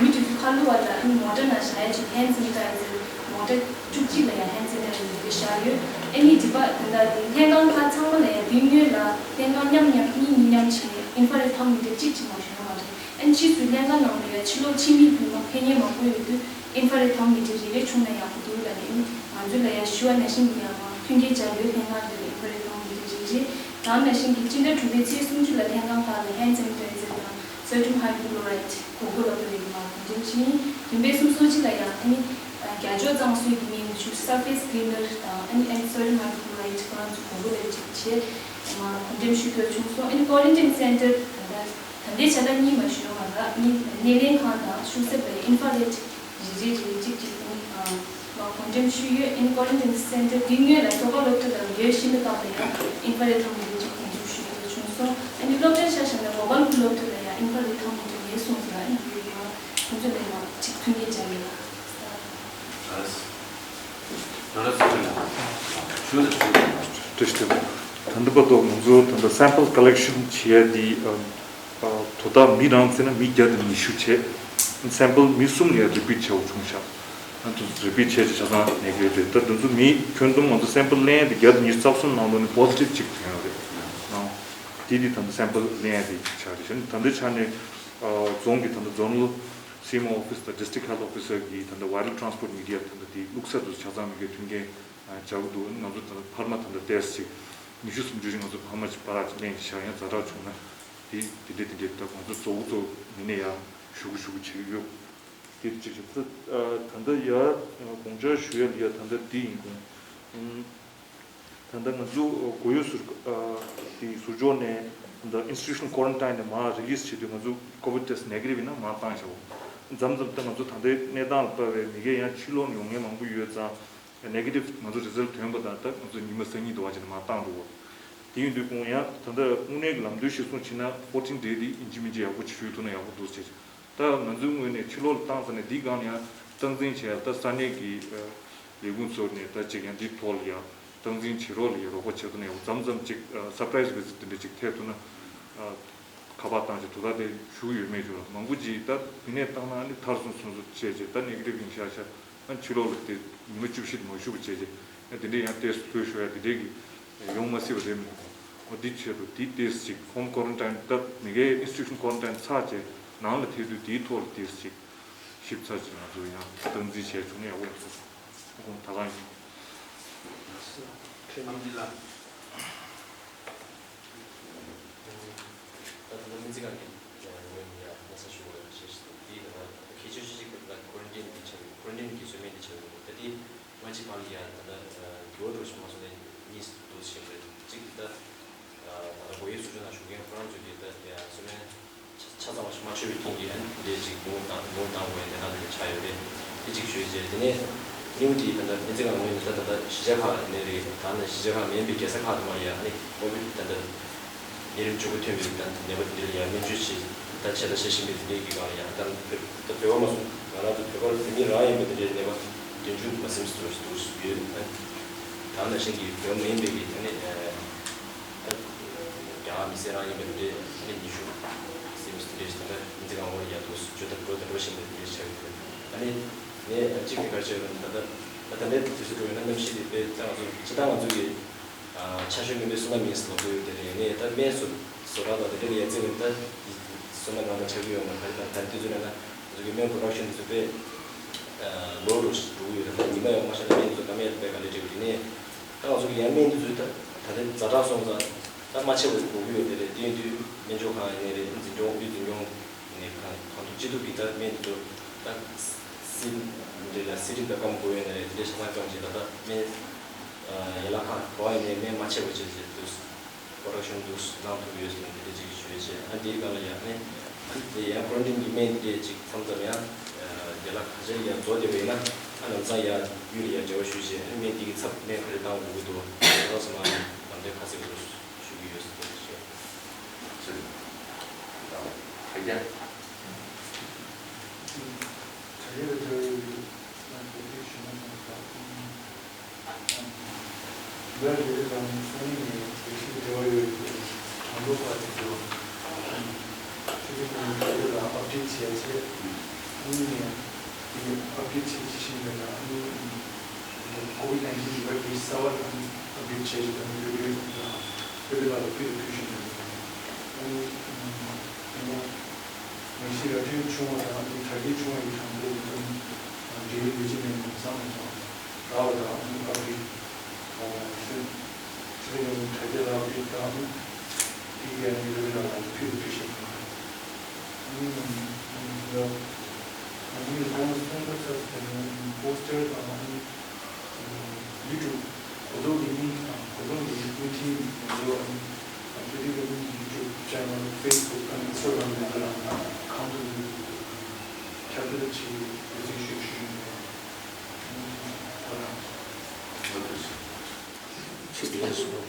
མི་དེ་ཚོ་ཁ་ལོ་བ་ལ་ཨ་ནི་མོ་ཊ་ནང་བཞག་ཡ་ཅིག་ཧེན་ཌི་སེ་ནི་ཊའི་ཛར་མོ་ཊ་བཅུ་གཅིག་ལ་ཡང་ཧེན་ཌི་སེ་ནི་ཊའི་ཛར་རེ་བཞག་ཡོད། ཨ་ནི་འདི་པ་ད་ལྟ་དེ་ལྷན་ཁང་ཁག་ཚང་མ་ལ་ཡང་དེ་སྔོན་ལ་ལྷན་ཁང་མཉམ་མཉམ་གཉིས་གཉིས་མཉམ་བྱས་ཨིན་ཕ་རེཊ་ཐར་མོ་མི་ཊར་གཅིག་ཅིག་མ་གཏོགས་ཡོད་མ་རེད། ཨ་ནི་ཕྱིས་སུ་ལྷན་ཁང་ནང་ལ་ཡང་ཕྱི་ལོགས་ཕྱི་མི་ཕན་ཕན་ཉེན་མང་པོ་ཡོད་དུས་ཨིན་ཕ་རེཊ་ཐར་མོ་མི་ཊར་རེ་རེ་བྱུང་ན་ཡག་པོ་འདུག་ལབ་ནས་ཨ་ནི་ང་ཚོ་ལ་ཡང་ཞུ་བ་ནང་བཞིན་གྱི་ཡང་མཐུན་རྐྱེན་སྦྱར་ཡོད། ལྷན་ཁང་འདི་ལ་ཨིན་ཕ་རེཊ་ཐར་མོ་མི་ཊར་རེ་རེ་དང་ནང་བཞིན་གྱི་སྤྱི་ཟླ་དྲུག་པའི་ཚེས་སུམ་ཅུ་ལ་ལྷན་ཁང་ཁག་ལ་ཧེན་ཌི་སེ་ནི་ཊའི་ཛར་དང་། sodium hypochlorite གོ་དགོས་ལབ་པ་རེད། མར་གོང་འགྲེམས་བྱས་ཡིན། རིམ་པས་སུམ་ཅུ་སོ་གཅིག་ལ་ཡང་ཨ་ནི་རྒྱ་ལྕོག་གཙང་བཟོའི་གི་སྨན་ཞུ་surface cleaner དང་ཨ་ནི་and sodium hypochlorite ཁོ་རང་ཚོ་གོ་དགོས་ལབ་ཅིག་བྱས། མར་གོང་འགྲེམས་ཞུ་དགོས་བྱུང་སོང་། ཨ་ནི་quarantine center ད་ལྟ་ད་ལྟའི་ཆ་ལ་གཉིས་མ་ཞུ་ཡོང་བ་ལ་ཨ་ནི་སྣེ་ལེན་ཁང་དང་ཤུགས་གསེབ་ལ་infrared རེ་རེ་རེ་གཅིག་གཅིག་ཨ་ནི་ཨ། མར་གོང་འགྲེམས་ཞུས་ཡོད། ཨ་ནི་quarantine center འདི་སྔོན་ལ་ཐོག་ཁ་སློབ་ཐོན་དང་འབྲེལ་ཤིང་ཏོག་བཏང་བ་ཡང་infrared ཐང་མོ་འདི་གཅིག་གོང་འགྲེམས་ཞུས་ཡོད་བྱུང་སོང་། ཨ་ནི་སློབ་གྲྭའི་ཆ་བཞག་ན་གོ་པལ་ཁུལ་སློབ་ཐོན་ལ་ཡང་infrared ཐང་མོ་འདི་མེད་གསུངས་སོང་། ཨ་ནི་འདི་ཡང་ཁོང་ཚོ་ལ་ཡང་གཅིག་མཐུན་རྐྱེན་སྦྱར་ཡོད་ལ། ད་ད་ལྟ་ཚོ་ལ་ཞུ་ད་ཞུ་བྲིས་ཏེ་ད་འདི་བར་དུ་ང་ཚོ་ད་ལྟ་sample collection བྱེད་ཡ་འདི། དོ་བདག་མི་རང་བཙལ་ན་མི་བརྒྱ་དང་ཉི་ཤུ་བྱས། sample མི་གསུམ་ལ་ཡང་repeat བྱས་པ་བྱུང་ཤག་ཨ་ནི་repeat བྱས་ཏེ་ཆ་ཚང་negative རེད། ད་འདི་ཚོ་མི་ཁྱོན་བསྡོམས་ང་ཚོ་sample ལེན་ཡ་དེ་བརྒྱ་དང་ཉི་ཤུ་རྩ་གསུམ་ནང་ལོགས་ནས་positive གཅིག་ཐོན་ཡོད་རེད། ཨང་། དེ་དེ་ད་ལྟ་sample ལེན་ཡ་དེ་ཆགས་རེད། ད་ལྟའི་ཆ་ནས་རྫོང་གི་ད་ལྟ་zonal C M O office དང་district health officer གི་ད་ལྟ་viral transport media ད་ལྟ་དེ་བླུགས་ས་དེ་ཆ་ཚང་མི་གའི་མཐུན་རྐྱེན་བྱ་གི་འདུག་ང་ཚོ་ད་ལྟ་འཕར་མ་ད་ལྟ་test ཅིག་ཉི་ཤུ་སུམ་ཅུ་ཅིག་ང་ཚོ་འཕར་མ་ཅིག་པར་ཅིག་ལེན་ཞིག་བྱ་ཡང་ཛ་དྲག་བྱུང་ན། དེ་དེ་འདྲས་དེ་འདྲས་ད་ང་ཚོ་གཙོ་བོ་གཙོ་བོ་མི་སྣས་ཡང་ཞུ་གི་ཞུ་གི་བྱེད་ཀྱི་ཡོད། དེ་གཅིག་བྱེད་ད་ད་ལྟ་ཡ་དགོངས་འཆར་ཞུ་ཡ་ལ་ཡ་ད་ལྟ་འདི་ཡིན་དགོངས། ད་ལྟ་ང་ཚོ་གོ་ཡོད་ཟུར་དེ་ཟུར་ཕྱོགས་ནས་ད་institutional quarantine ནས་མར་release བྱེད་དུས་ང་ཚོ་COVID test negative ཡིན་ན་མར་བཏང་བཞག་མཚམས་མཚམས་ད་ང་ཚོ་ད་ལྟའི་གནས་སྟངས་ལ་ལྟ་བའི་མི་སྒེར་ཡང་ཕྱི་ལོགས་ནས་ཡོང་མཁན་མང་པོ་ཡོད་ཙང་། negative ང་ཚོ་result ཐོན་པ་དང་ད་ང་ཚོ་ཉི་མ་སང་ཉིན་དུ་བ་བྱས་ནས་མར་བཏང་འགྲོ་གོ། དེ་ཡིན་དུས་ཁོང་ཡང་ད་ལྟ་དངོས་གནས་ཀྱི་ལམ་སྟོན་གཞིར་བཟུང་བྱས་ན་fourteen day དེ་ཡིན་གཅིག་མིན་གཅིག་ཡག་པོ་ཞུས་ཐུབ་ན་ཡག་པོ་འདུག་ཟེར། ད་ང་ཚོའི་ངོས་ནས་ཕྱི་ལོགས་ལ་བཏང་ཚར་ནས་འདིའི་སྒང་ལ་ཡང་སྟངས་འཛིན་བྱས་ད་ས་གནས་ཀྱི་ལས་ཁུངས་ཚོ་ནས་ད་ཅིག་ཡང་འདིའི་ཐོག་ལ་ཡང་སྟངས་འཛིན་བྱེད་རོགས་ལ་ཡང་རོགས་པ་བྱེད་ཐུབ་ན་ཡག་པོ། མཚམས་མཚམས་ཅིག་surprise visit དེ་འདྲ་ཅིག་ཐེབས་ཐུབ་ན། ཁ་པར་བཏང་བྱས་དོ་བདག་དེ་ཞུ་གི་ཡོད་མེད་ཅིག་ལ་མང་པོ་ཅིག་ད་དེ་ནས་བཏང་ན་ཨ་ནི་མཐར་སོན་སོན་སོ་བྱས་བྱས་ད་negative ཡིན་ཤག་ཤག་ཨ་ཕྱི་ལོགས་ལ་དེ་ཉི་མ་བཅུ་བཞི་དུ་མ་བཞུགས་པ་བྱས་བྱས་ཨ་དེ་འདྲས་ཡང་test ལྷོད་ཤོར་ཡ་དེ་འདྲས་ཀྱི་ཡོང་མ་སྲིད་པ་རེད་མི་འདུག་འོ་འདི་ཆེད་དུ་དེའི་test ཅིག་home quarantine ད་མི་སྒེར་institution quarantine ཚར་བྱས་ནང་ལ་ཐེབས་དུས་དེའི་ཐོག་ལ་test ཅིག་ཞིབ་ཚགས་ཅིག་ང་ཚོ་ཡང་སྟངས་འཛིན་བྱས་བྱུང་ན་ཡག་པོ་ཡོང་ས་རེད། ད་གང་ཡིན། ཁྲེ་མི་འདི་ལ། ད་ད་ལྟ་སྨན་རྩིས་ཁང་གི་ངོས་ནས་ཡང་སྙན་སེང་ཞུ་བ་ཞེས་འདི་ད་ལྟ་གལ་ཆེ་ཤོས་གཅིག་ད་quarantine གི་ཆེད་quarantine གི་བཟོ་སྨན་འདི་བྱེད་དགོས་ད་འདི་སྨན་རྩིས་ཁང་ལ་ཡང་ད་ལྟ་འགྱུར་བ་འགྲོ་བཞིན་མ་སོང་ནས་གཉིས་འདུག་ཞེས་རེད། གཅིག་ད་ད་ལྟ་གོ་ཡའི་ཟུར་ཕྱོགས་ནང་བཞུགས་མཁན་ཁོ་རང་ཚོས་ཀྱི་ད་ཡང་བཟོ་སྨན་ཆ་ཆ་ཚང་བ་ཞིག་མ་མཆོད་པའི་རྐྱེན་གྱིས་ཨ་ནི་འདི་འདྲའི་ཅིག་ངོ་བཏང་ངོ་བཏང་དགོས་ཡ་གནས་སྟངས་དེ་འདྲ་ཆགས་ཡོད་རེད། དེ་གཅིག་ཞུས་རྗེས་དེ་ནས་ནིའུ་ཌི་ལི་ད་ལྟ་སྨན་རྩིས་ཁང་ངོས་ནས་ད་ད་ལྟ་གཞིས་ཆགས་ཁག་ནས་རེད། ད་ནི་གཞིས་ཆགས་ཁག་མིན་པའི་རྒྱལ་ས་ཁག་ཏུ་མ་ཡ་ནི་ཀོ་བིད་ད་ལྟ་ནད་རིམས་གཅིག་པ་ཐོན་པའི་ད་ནད་པ་འདི་ལ་ཡ་སྨན་བཅོས་བྱེད་ད་ཆེད་ལས་བྱེད་བཞིན་པའི་དེ་འདྲའི་གི་སྒང་ལ་ཡ་ད་བོད་ད་བོད་པ་མ་སོང་ང་རང་ཚོ་བོད་པ་བོད་མི་རང་ཡིན་པའི་དེ་འདྲའི་ནད་པ་བདུན་ཅུ་མ་ཟིན་ཙམ་ཞིག་ཡོད། ད་ནང་བཞིན་གྱི་བོད་མ་ཡིན་པའི་གི་ད་ནི། རྒྱ་གར་མི་སེར་རང་ཡིན་པའི་འདི་འདྲའི་ཉི་ཤུ་ཟིན་མི་འདི་འདྲའི་ད་ལྟ་འཛིན་གང་འོ་ཡ་དུ་བརྗོད་ད་འགྲོ་ད་འགྲོ་བཞིན་པའི་འདི་འདྲའི་ཆགས་ཡོད། ཨ་ནི་ངས་གཅིག་ནས་ག་རེ་བྱས་ཡོད་ན་ད་ལྟ་ད་ལྟ་འདྲའི་དུས་སུ་འགྲོ་ཡོད་ན་གནམ་གཤིས་དེ་དཔེ་ད་ང་ཚོ་ཇི་ལྟར་ང་ཚོ་གི་ཆ་ཤས་མིན་པའི་བསོད་ནམས་ཡིན་ཟེར་ལབ་ཀྱི་ཡོད་དེ་རེད། ངས་ད་སྨན་བཟོ་བཟོ་གྲྭ་དང་དེ་འདྲ་ལ་ཡ་བརྩི་བ་ཡིན་ད་བསོད་ནམས་རང་དང་ཆགས་ཀྱི་ཡོད་མ་རེད། ད་ད་དུས་ཚོད་ན་ང་ཚོ་གི་སྨན་production དེ་ཚོ་དཔེ་ལོ་རུ་འགྲོ་གི་ཡོད། ད་ཉི་མ་ཡང་མ་ཤར་ན་སྨན་དེ་ཚོ་སྐམ་ཡ་དཔེ་ག་ལེ་འགྲིག་གི་ནས། ད་ང་ཚོ་གི་ཡང་སྨན་འདི་ཚོའི་ད་ད་ལྟའི་ཛ་དྲག་སོང་ཙང་ད་མ་ཆེ་བ་དགོས་ཀྱི་ཡོད་དེ་རེད། དེ་ཡིན་དུས་སྨན་བཅོས་ཁང་ཡིན་ནའི་རེད། འཛིན་སྐྱོང་དབུས་འཛིན་སྐྱོང་ནས་གང་གང་ཐུབ་ཅི་ཐུབ་ཀྱིས་ད་སྨན་འདི་ཚོ་ད་སི་འདྲ་ལ་སི་རིམ་ད་སྐམ་དགོས་ཡོད་ན་རེད། དེ་འདྲའི་ཆ་ཚང་སྐམ་བྱས་ད་ད་སྨན་ཡན་ལག་ཁག་ག་བ་ཡིན་ནའི་སྨན་མ་ཆེ་བ་བྱས་བྱས་འདུག production འདུག་གནང་ཐུབ་ཡོད་ཟེར་ནས་དེ་འདྲ་ཅིག་ཞུ་ཡས་བྱས། ཨ་འདིའི་སྒང་ལ་ཡང་ནི་ཨ་ནི་དེ་ཡང་quarantine གི་སྨན་དེ་ཅིག་མཚམས་མཚམས་ཡང་ཡན་ལག་ཁ་ཤས་ཡང་རྫོགས་བསྡད་པ་ཡིན་ན་ཨ་ལམ་སང་ཡང་ཡུལ་ལ་ཡང་འབྲེལ་བ་ཞུས་བྱས་ཨ་ནི་སྨན་འདི་གི་ཚབ་སྨན་ག་རེ་བཏང་དགོས་ཀྱི་འདུག་ལགས་སོ། མ་ལམ་སྟོན་ཁ་གསལ་པོ་ཞུ་གི་ཡོད་ཟེར་ཞུ། ཚུལ་དང་དྲ་རྒྱ། དྲ་རྒྱ་ལ་འབྲེལ་བ་ཡོད། ང་ཚོ་དེ་ཞུ་ན་ཚང་མ་ད་ལྟ་རེ་རེ་རང་སང་ཉིན་ནས་ལས་གཞི་འབྲེལ་བ་ཡོད་པའི་གྲངས་ཐོ་ཁག་དེ་ཚོ་ཆུ་ཚོད་ཀྱི་ནང་དེ་ཚོ་ལ་ཨབ་ཌེཊ་བྱས་ཚེ་ཨ་ནི་ནས་དེ་ཨབ་ཌེཊ་བྱེད་ཀྱི་ཤིང་རེད་ལ་ཨ་ནི་ཀོ་བིད་ནའིན་ཊིན་གི་བེག་སིན་གསར་བ་ལ་ཨབ་ཌེཊ་བྱས་ཀྱི་དང་དེ་དེ་དེ་ལ་ཕུལ་དུ་ཕུལ་བཞིན་ཡོད། ཨ་ནི་ཨ་ནི། ནད་གཞི་ཡར་ཐོན་བྱུང་བ་དང་དེ་དྲག་སྐྱེད་བྱུང་བ་ཡི་གྲངས་འབོར་འདི་ཚོ་ནི་འབྲེལ་ཡོད་ལས་བྱེད་མི་མང་ཚང་མ་དང་རག་པ་དང་ཨ་ནི་ཨབ་ཌེཊ་ཨ་ཚེ་ཚེ་རིང་དྲ་རྒྱ་ལ་ཨབ་ཌེཊ་དང་དེ་གའི་ཨ་ནི་རེ་རེ་ལ་ལ་ཕུལ་དུ་ཕུལ་བཞིན་ཡོད། ཚོགས་ཁང་ནས་ཁང་དུ་ཁྱབ་སྤེལ་གྱི་འོས་འཛིན་ཞུ་ཞུ་ཞུ་ད་ཆིག་ལས་སོ།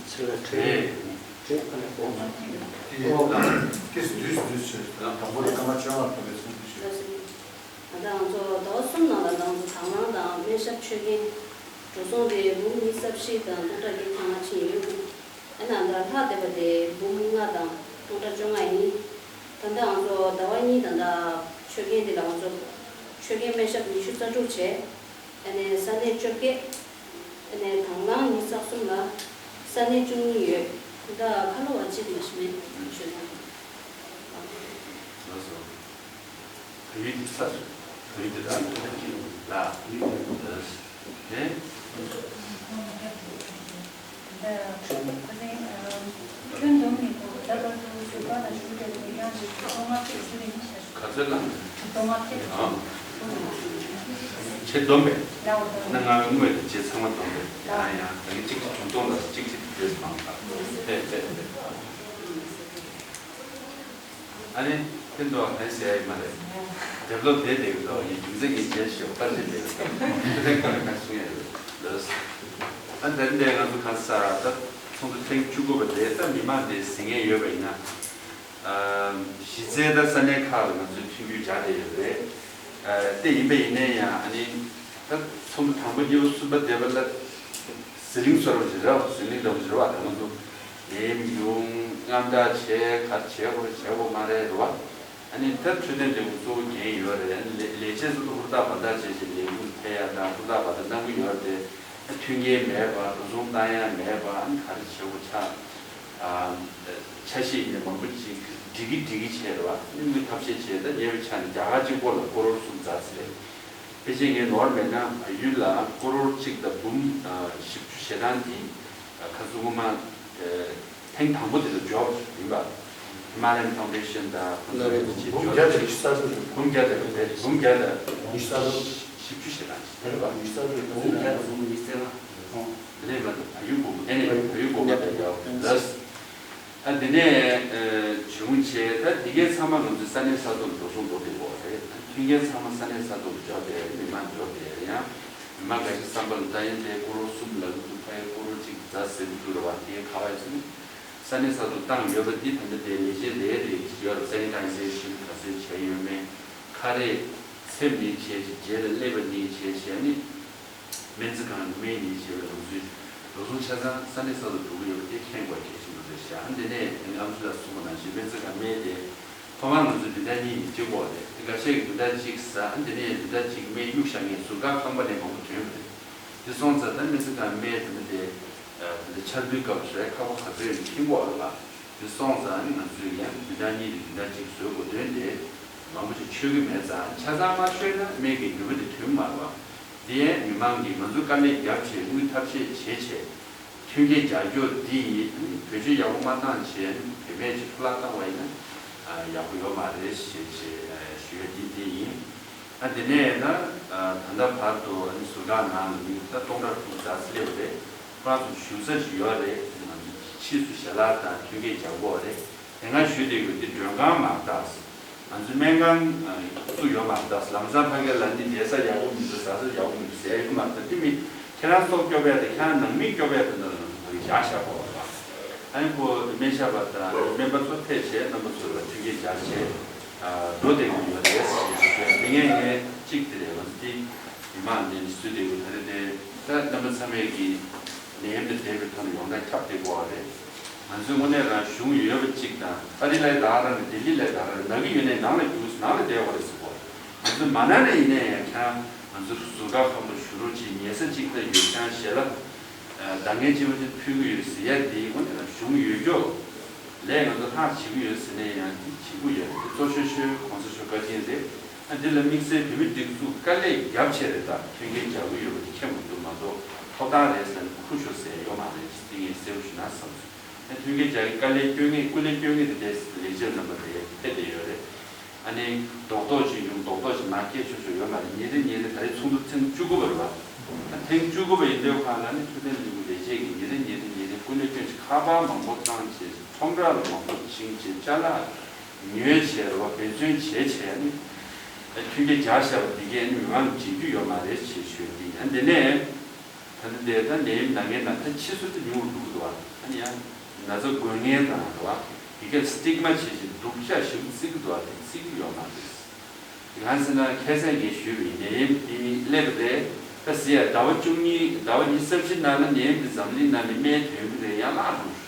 ཚེ་ལ་ཁྲེལ་ཁྲེལ་ཁ་ནས་ཨོ་མ་ཏིས་དུས་དུས་ཆེ་དང་པོ་ལ་སྐར་མ་བཅོ་ལྔ་ཐོབ་པའི་ཚོགས་འདུ་ཞུ། ད་ལྟ་ང་ཚོ་ཟླ་བ་གསུམ་ནང་ལ་ང་ཚོ་དང་བླངས་དང་སྨན་ཞབས་ཆོད་མཁན་འགྲོ་སོང་དེ་འབུམ་ཉི་ཤུ་རྩ་བཞི་དང་སྟོང་ཕྲག་བརྒྱད་ཐེངས་ལྔ་ཕྱིན་ཡོད། ཨ་ནི་ད་ལྷག་བསྡད་པ་དེ་འབུམ་ལྔ་དང་སྟོང་ཕྲག་བཅོ་ལྔ་ཡིན། ད་ལྟ་ང་ཚོ་ཟླ་བ་གཉིས་ད་ལྟ་ཆོད་མཁན་དེ་ལ་ང་ཚོ་ཆོད་མཁན་སྨན་ཞབས་ཉི་ཤུ་རྩ་དྲུག་བྱས། ཨ་ནི་ས་གནས་བཅོ་བརྒྱད། ཨ་ནི་དང་བླངས་ཉི་ཤུ་རྩ་གསུམ་ལ་ས་གནས་བཅུ་གཉིས་ཡོད། ད་ཁ་ལོ་བ་གཅིག་མ་ཤི་མེད་ཆོད་མཁན། ལགས་སོ། བལ་ཡུལ་འདི་ཚ་སུ། བལ་ཡུལ་འདི་རང་གི་ཐོག་ཁྱེད་ལ་ནི་ལ་ནི། ཁྱོན་བསྡོམས་ནས་ཟླ་བར་དུ་ཞོགས་པ་ལ་ཞུགས་པའི་ལས་ཀྱང་དེ་སྟོང་ལྔ་བཅུ་ཞུ་བའི་ཉིན་ཤར། ག་ཚོད་ལ། སྟོང་ལྔ་བཅུ་ཞུ། ཨང་། ཁྱེད་བསྡོམས་པས། ལའོ་སྟོང་། ན་ང་བའི་དངོས་དེ་རྗེས་ཚང་མ་བསྡོམས་པས། ཡང་ཡང་ད་གི་གཅིག་གཅིག་བྱུང་སྟོང་ལ་གཅིག་གཅིག་དེ་མང་དང་། ཧེ་ཧེ་ཧེ། ཨ་ནི་དེ་འདྲ་ཧན་ཟེར་ཡ་ཡིན་མ་རེད། དེབ་ལོ་དེ་དེ་འདྲ་ཡིན་རྒྱུ་མཚན་གྱི་རྗེས་ཤོག་པར་དེ་དེ་དེ་ཁོ་རང་ག་གསུང་ཡ་ཡོད་ལོས། ཨ་དེ་འདྲ་ང་ཚོ་ག་ས་ད་ཚོགས་འདུ་ཐེངས་བཅུ་དགུ་པ་དེ་ད་མི་མང་དེ་ཟིན་ངེས་ཡོད་པ་ཡིན་ན། གཞི་རྩའི་ད་ས་གནས་ཁག་ལ་ང་ཚོས་མཐུན་འགྱུར་སྦྱར་བསྡད་ཡོད་རེད། དེ་ཡིན་པ་ཡིན་ན་ཡང་ཨ་ནི་ད་ཚོགས་འདུ་དང་པོ་གཉིས་པ་གསུམ་པ་བསྡད་པ་ལ་ཟི་ལིང་བཟོ་འདྲ་པོ་ཞིག་རེད་བ། ཟི་ལིང་འདྲ་པོ་ཞིག་རེད་བ། ད་ང་ཚོ་ནད་ཡམས་ཡོང་མཉམ་དྲག་བྱས་ག་རེ་བྱས་དགོས་རེད་བྱས་དགོས་མ་རེད་རེད་བ། ཨ་ནི་ད་འཕྲོད་བསྟེན་ལས་ཁུངས་གཙོ་བོ་འགན་ཡོད་རེད། ཨ་ནི་ལས་ལས་བྱེད་ཚོ་ཧུར་ཐག་འབད་ཐག་བྱས་བྱས་ལས་ཁུངས་ཕེབས་ཡ་དང་ཧུར་ཐག་འབད་ཐག་གནང་གི་ཡོད་རེད་དེ། མཐུན་རྐྱེན་མེད་པ། འགྲོ་སོང་བཏང་ཡ་མེད་པ། ཨ་ནི་ག་རེ་བྱེད་དགོས་ཆ་ཨ་ཆ་ཤས་ཡིན་ནའི་མང་པོ་ཅིག་འགྲིག་གི་འགྲིག་གི་བྱས་རེད་བ། ཨ་ནི་དངུལ་ཐབས་ཤེས་བྱས། ད་ཉེ་བའི་ཆ་ནས་རྒྱ་གར་གཅིག་པོ་ལ་ཀོ་རོར་གསུམ་ཙམ་ཙམ་རེད། ཕལ་ཆེར་ངས་ནོར་མེད་ན་བལ་ཡུལ་ལ་ཀོ་རོར་གཅིག་དང་འབུམ་བཞི་བཅུ་ཞེ་གྲངས་ཀྱིས་ཁ་སང་སྔོན་མ་ཐེངས་དང་པོ་དེ་ལ་འབྱོར་ཡིན་པ། Himalayan Foundation དང་ཁོང་ཚོ་གིས་འབུམ་བརྒྱ་དང་བཞི་བཅུ་ཞེ་གྲངས། འབུམ་བརྒྱ་དང་བཞི་བཅུ་ཞེ་གྲངས་ཞིག་དེ་རེད་པ། འབུམ་བརྒྱ་དང་འབུམ་ཉི་ཤུ་རྩ་ལྔ། དེ་ནས་མ་གཏོགས་བལ་ཡུལ་འབུམ། ཨེ་ནས་བལ་ཡུལ་འབུམ་པ་དེ་ཡོད་ལ། ཨ་དེ་ནས་བྱུང་བྱས། ད་དེ་གའི་ཚང་མ་ང་ཚོའི་ས་གནས་ས་ཐོག་ལ་འགྲོ་སོང་འགྲོ་བསྡད་ཡོད་རེད། མཐུན་རྐྱེན་ཚང་མ་ས་གནས་ས་ཐོག་ལ་འབྱོར་བསྡད་རེད། མི་མང་འབྱོར་བསྡད་རེད། ཡང་མི་མང་འགའ་ཞིག་བསམ་པ་ལ་ད་ཡིན་དེ་ཀོ་རོར་གསུམ་ལབ་ཀྱི་འདུག་ཕ་གིར་ཀོ་རོར་གཅིག་རྫ་ཟེར་གྱི་འདུག་རེད་བ། དེ་ག་བ་ཡིན་ཟེར་ན་ས་གནས་ས་ཐོག་བཏང་ཡོད་པ་འདི་ད་ལྟ་དེ་ལས་བྱེད་རེ་རེ་ཡོད་རེད། Sanitization ག་ཚོད་བྱས་ཡོད་མེད། ཁ་རས་འཚེམ་ནས་བྱས་བྱས། རྗེས་ལ་ཀླད་པ་ནས་བྱས་བྱས་ནི། སྨན་རྩིས་ཁང་ནས་སྨན་ནས་བྱས་པའི་ལམ་སྲོལ་འགྲོ་སོང་ཆ་ཚང་ས་གནས་ས་ཐོག་འགྲོ་གི་ཡོད་པ་དེ་མཁྱེན་དགོས་གལ་ཆེན་པོ་རེད་ཤག་ཨ་འདི་ནས་ཨ་མཆོག་ལགས་གསུངས་པ་ནང་བཞིན་སྨན་རྩིས་ཁང་སྨན་དེ་ཐོག་མར་ང་ཚོ་བདུན་ཕྲག་གཉིས་ནས་གཅིག་པོ་རེད། དེ་འགའ་ཤས་ཀྱིས་བདུན་ཕྲག་གཅིག་ཟ། ཨ་འདི་ནས་བདུན་ཕྲག་གཅིག་སྨན་གཡུག་བཞག་མཁན་ཟུར་བཀག་ཁང་པ་ནས་མང་པོ་ཐོན་པ་རེད། དེ་སོང་ཙང་ད་སྨན་རྩིས་ཁང་སྨན་དེ་འདི་དེ་འདི་འདྲ་ཆར་དུས་སྐབས་སུ་རེད། ཁག་པོ་ག་ཚོད་ཡོད་མཁྱེན་གྱི་ཡོད་རེད་པ། དེ་སོང་ཙང་ནི་ང་ཚོས་ཡང་བདུན་ཕྲག་གཉིས་དེ་བདུན་ཕྲག་གཅིག་བཟོ་དགོས་དོན་དེ་མང་པོ་ཅིག་ཆོད་ཀྱི་མེད་ཙང་། ཆ་ཚང་མ་ཆོད་ན་སྨན་གྱི་ནུས་པ་དེ་ཐོན་མ་རེད་པ། དེ་ཡང་མི་མང་གིས་ང་ཚོ་དཀའ་ལས་རྒྱབ་བྱས་དངུལ་ཐབས་ཤེས་བྱས་བྱས་མཐུན་རྐྱེན་སྦྱར་རྒྱུ་འདི་ཡིས་བེད་སྤྱོད་ཡག་པོ་མ་བཏང་བྱས་བུད་མེད་ཅིག་འཕྲོ་བརླག་བཏང་བ་ཡིན་ན་ཡག་པོ་ཡོད་མ་རེད་ཞེས་བྱས་ཞུ་ཡ་འདི་འདི་ཡིན། ཨ་དེ་ནས་ད་ད་ལྟ་བར་དུ་ཨ་ནི་ཟུར་བཀག་ནང་ལ་མི་ད་སྟོང་ཕྲག་དྲུག་ཙམ་སླེབས་རེད། ཁོ་རང་ཚོ་བཞུགས་ས་ཞིག་ཡོད་རེད། ང་ཚོ་ཕྱིས་སུ་ཞལ་ལག་དང་མཐུན་རྐྱེན་སྦྱར་དགོས་རེད། དེ་སྔ་ཞུས་བསྡད་ཡོད་འདི་མགྲོན་ཁང་མ་རེད་ད། ང་ཚོའི་སྨན་ཁང་ཚུགས་ཡོད་མ་རེད་ད། ལམ་སང་ཕ་གིར་ལ་འདི་བསྡད་ས་ཡག་པོ་མི་འདུག་ཟ་ས་ཡག་པོ་མི་འདུག་ཟེར་ཡ་ཡོད་མ་རེད་ད། དེ་མི་ཁྱེད་རང་སྲོག་སྐྱོབ་ཡ་དང་ཁྱེད་རང་ནང་མི་སྐྱོབ་ཡ་དེ་འདྲ་ལ་ང་ཚོ་ཕ་གིར་བཞག་བཞག་དགོས་རེད་ད། ཨ་ནི་ཁོ་སྨན་ཞབས་པ་དང་སྨན་པ་ཚོ་ཕེབས་བྱས་རྣམ་པ་ཚོ་ལ་མཐུན་རྐྱེན་སྦྱར་བྱས་འགྲོ་བསྡད་ཀྱི་ཡོད་རེད་ཟེར་ཞུ་ཡ། དེ་ངས་ངས་གཅིག་དེ་རེད། ང་ཚོ་འདི་མི་མང་འདི་ནས་བཟོས་བསྡད་ཡོད། ད་རེས་དེ་ད་རྣམ་པ་ཚང་མས་ཀྱི་ནད་ཡམས་དང་འབྲེལ་བའི་ཐོག་ནས་ཡོངས་གྲགས་ཁྱབ་བསྡད་ཀྱི་ཡོད་རེད། ང་ཚོའི་དངོས་གནས་རང་གཞུང་ཡོད་པ་གཅིག་དང་ཨ་རི་ལ་ཡི་ད་རང་རེད། ལྡི་ལི་ལ་ཡི་ད་རང་རེད། ན་གི་ཡོད་ནའི་ནང་ལ་རྒྱུགས་ནང་ལ་བསྡད་དགོས་རེད་ཟེར་གོ། ང་ཚོ་མ་ན་ནས་ཡིན་ནའི་ཡང་ཁྱེད་རང་ང་ཚོ་ཟུར་བཀག་ཁང་པ་བཞུགས་རོགས་གྱིས། ཉལ་ས་གཅིག་དང་ཡོད་ཆང་ཞལ་ལག་འདང་ངེས་ཅན་པ་ཅིག་ཕུལ་གྱི་ཡོད་ཟེར་ཡ་འདི་དངོས་གནས་རང་གཞུང་ཡོད་སྐྱོ། ལས་ང་ཚོ་ལྷག་བྱེད་ཀྱི་ཡོད་ཟེར་ནའི་ཡང་འདི་བྱེད་དགོས་ཡོད་རེད། འདི་གཙོ་ཤོས་ཤོས་གོང་ས་མཆོག་བཀའ་དྲིན་རེད། ཨ་འདི་ལ་དམིགས་བསལ་བོད་མི་སྒྲིག་འཛུགས་དཀའ་ལས་རྒྱབ་བྱས་རེད། ད་མཐུན་རྐྱེན་སྦྱར་གྱི་ཡོད་པ་འདི་མཁྱེན་དགོས་འདུག་མ་གཏོགས་ཐོབ་ཐང་རེད་ཟེར་ནས་ཁུར་ཤོག་ཟེར་ཡོད་མ་རེད། འདི་ངས་གསལ་པོ་ཞུ་ན་བསམ་སོང་། ཨ་མཐུན་རྐྱེན་སྦྱར་གྱི་དཀའ་ལས་སྐྱོན་མཁན་སྐུ་ལས་སྐྱོན་མཁན་དེ་འདྲའི་ལས་བྱེད་རྣམ་པ་དེ་ཕེབས་བསྡད་ཡོད་རེད། ཨ་ནི་རྡོག་རྡོག་ཅིག་ཡོང་། རྡོག་རྡོག་ཅིག་མ་སྐྱེལ་ཆོག་ཆོག་ཡོད་མ་རེད། ཉིན་རེ་ཉིན་རེ་ད་རེས་ཚོགས་འདུ་ཐེངས་བཅུ་དགུ་པ་རེད་པ། ཨ་ཐེངས་བཅུ་དགུ་པ་ཡིན་དུས་ཁ་ལ་ནི་འཕྲོད་བསྟེན་ལས་ཁུངས་ལས་བྱེད་ཀྱིས་ཉིན་རེ་ཉིན་རེ་ཉིན་རེ་སྐུ་ལས་སྐྱོན་ཅིག་ཁ་པར་མང་པོ་བཏང་བྱས། ཁྲོམ་ར་ལ་མང་པོ་ཕྱིན་བྱས་ཅ་ལག་ཉོས་བྱས་རེད་བ། འབད་བརྩོན་བྱས་བྱས་ནི་མཐུན་རྐྱེན་སྦྱར་བཞག་པ་འདི་གས་ནི་མི་མང་གིས་བརྗེད་རྒྱུ་ཡོད་མ་རེད་ཅེས་ཞུས་ཏེ། ཨ་འདི་ནས་ད་ལྟ་འདི་ད་ནད་ཡམས་ན་མཁན་ན་ད་ཕྱིས་སུ་དེ་ཉུང་རུ་འགྲོ་གི་འདུག་བ། ཨ་ནི་ཡང་ན་ཚ་འགོས་མཁན་དང་རེད་བ། དེ་གས་སི་ཊིག་མ་བྱས་བྱས་སྡུག་ཅག་ཞིག་བརྩི་གི་འདུག་བ། དེ་བརྩི་གི་ཡོད་མ་རེད། དེ་གང་ཟེར་ན་ཁ་སང་ངས་ཞུས་པའི་ནད་ཡམས་འདི་སླེབས་པ་རེད། ད་ཟེར་ཡ་ཟླ་བ་བཅུ་གཉིས་ཟླ་བ་ཉི་ཤུ་རྩ་བཞི་ནང་ལ་ནད་ཡམས་འདི་འཛམ་གླིང་ནང་ནས་རྨས་ཐོན་གི་རེད། ཡང་བརླག་འགྲོ།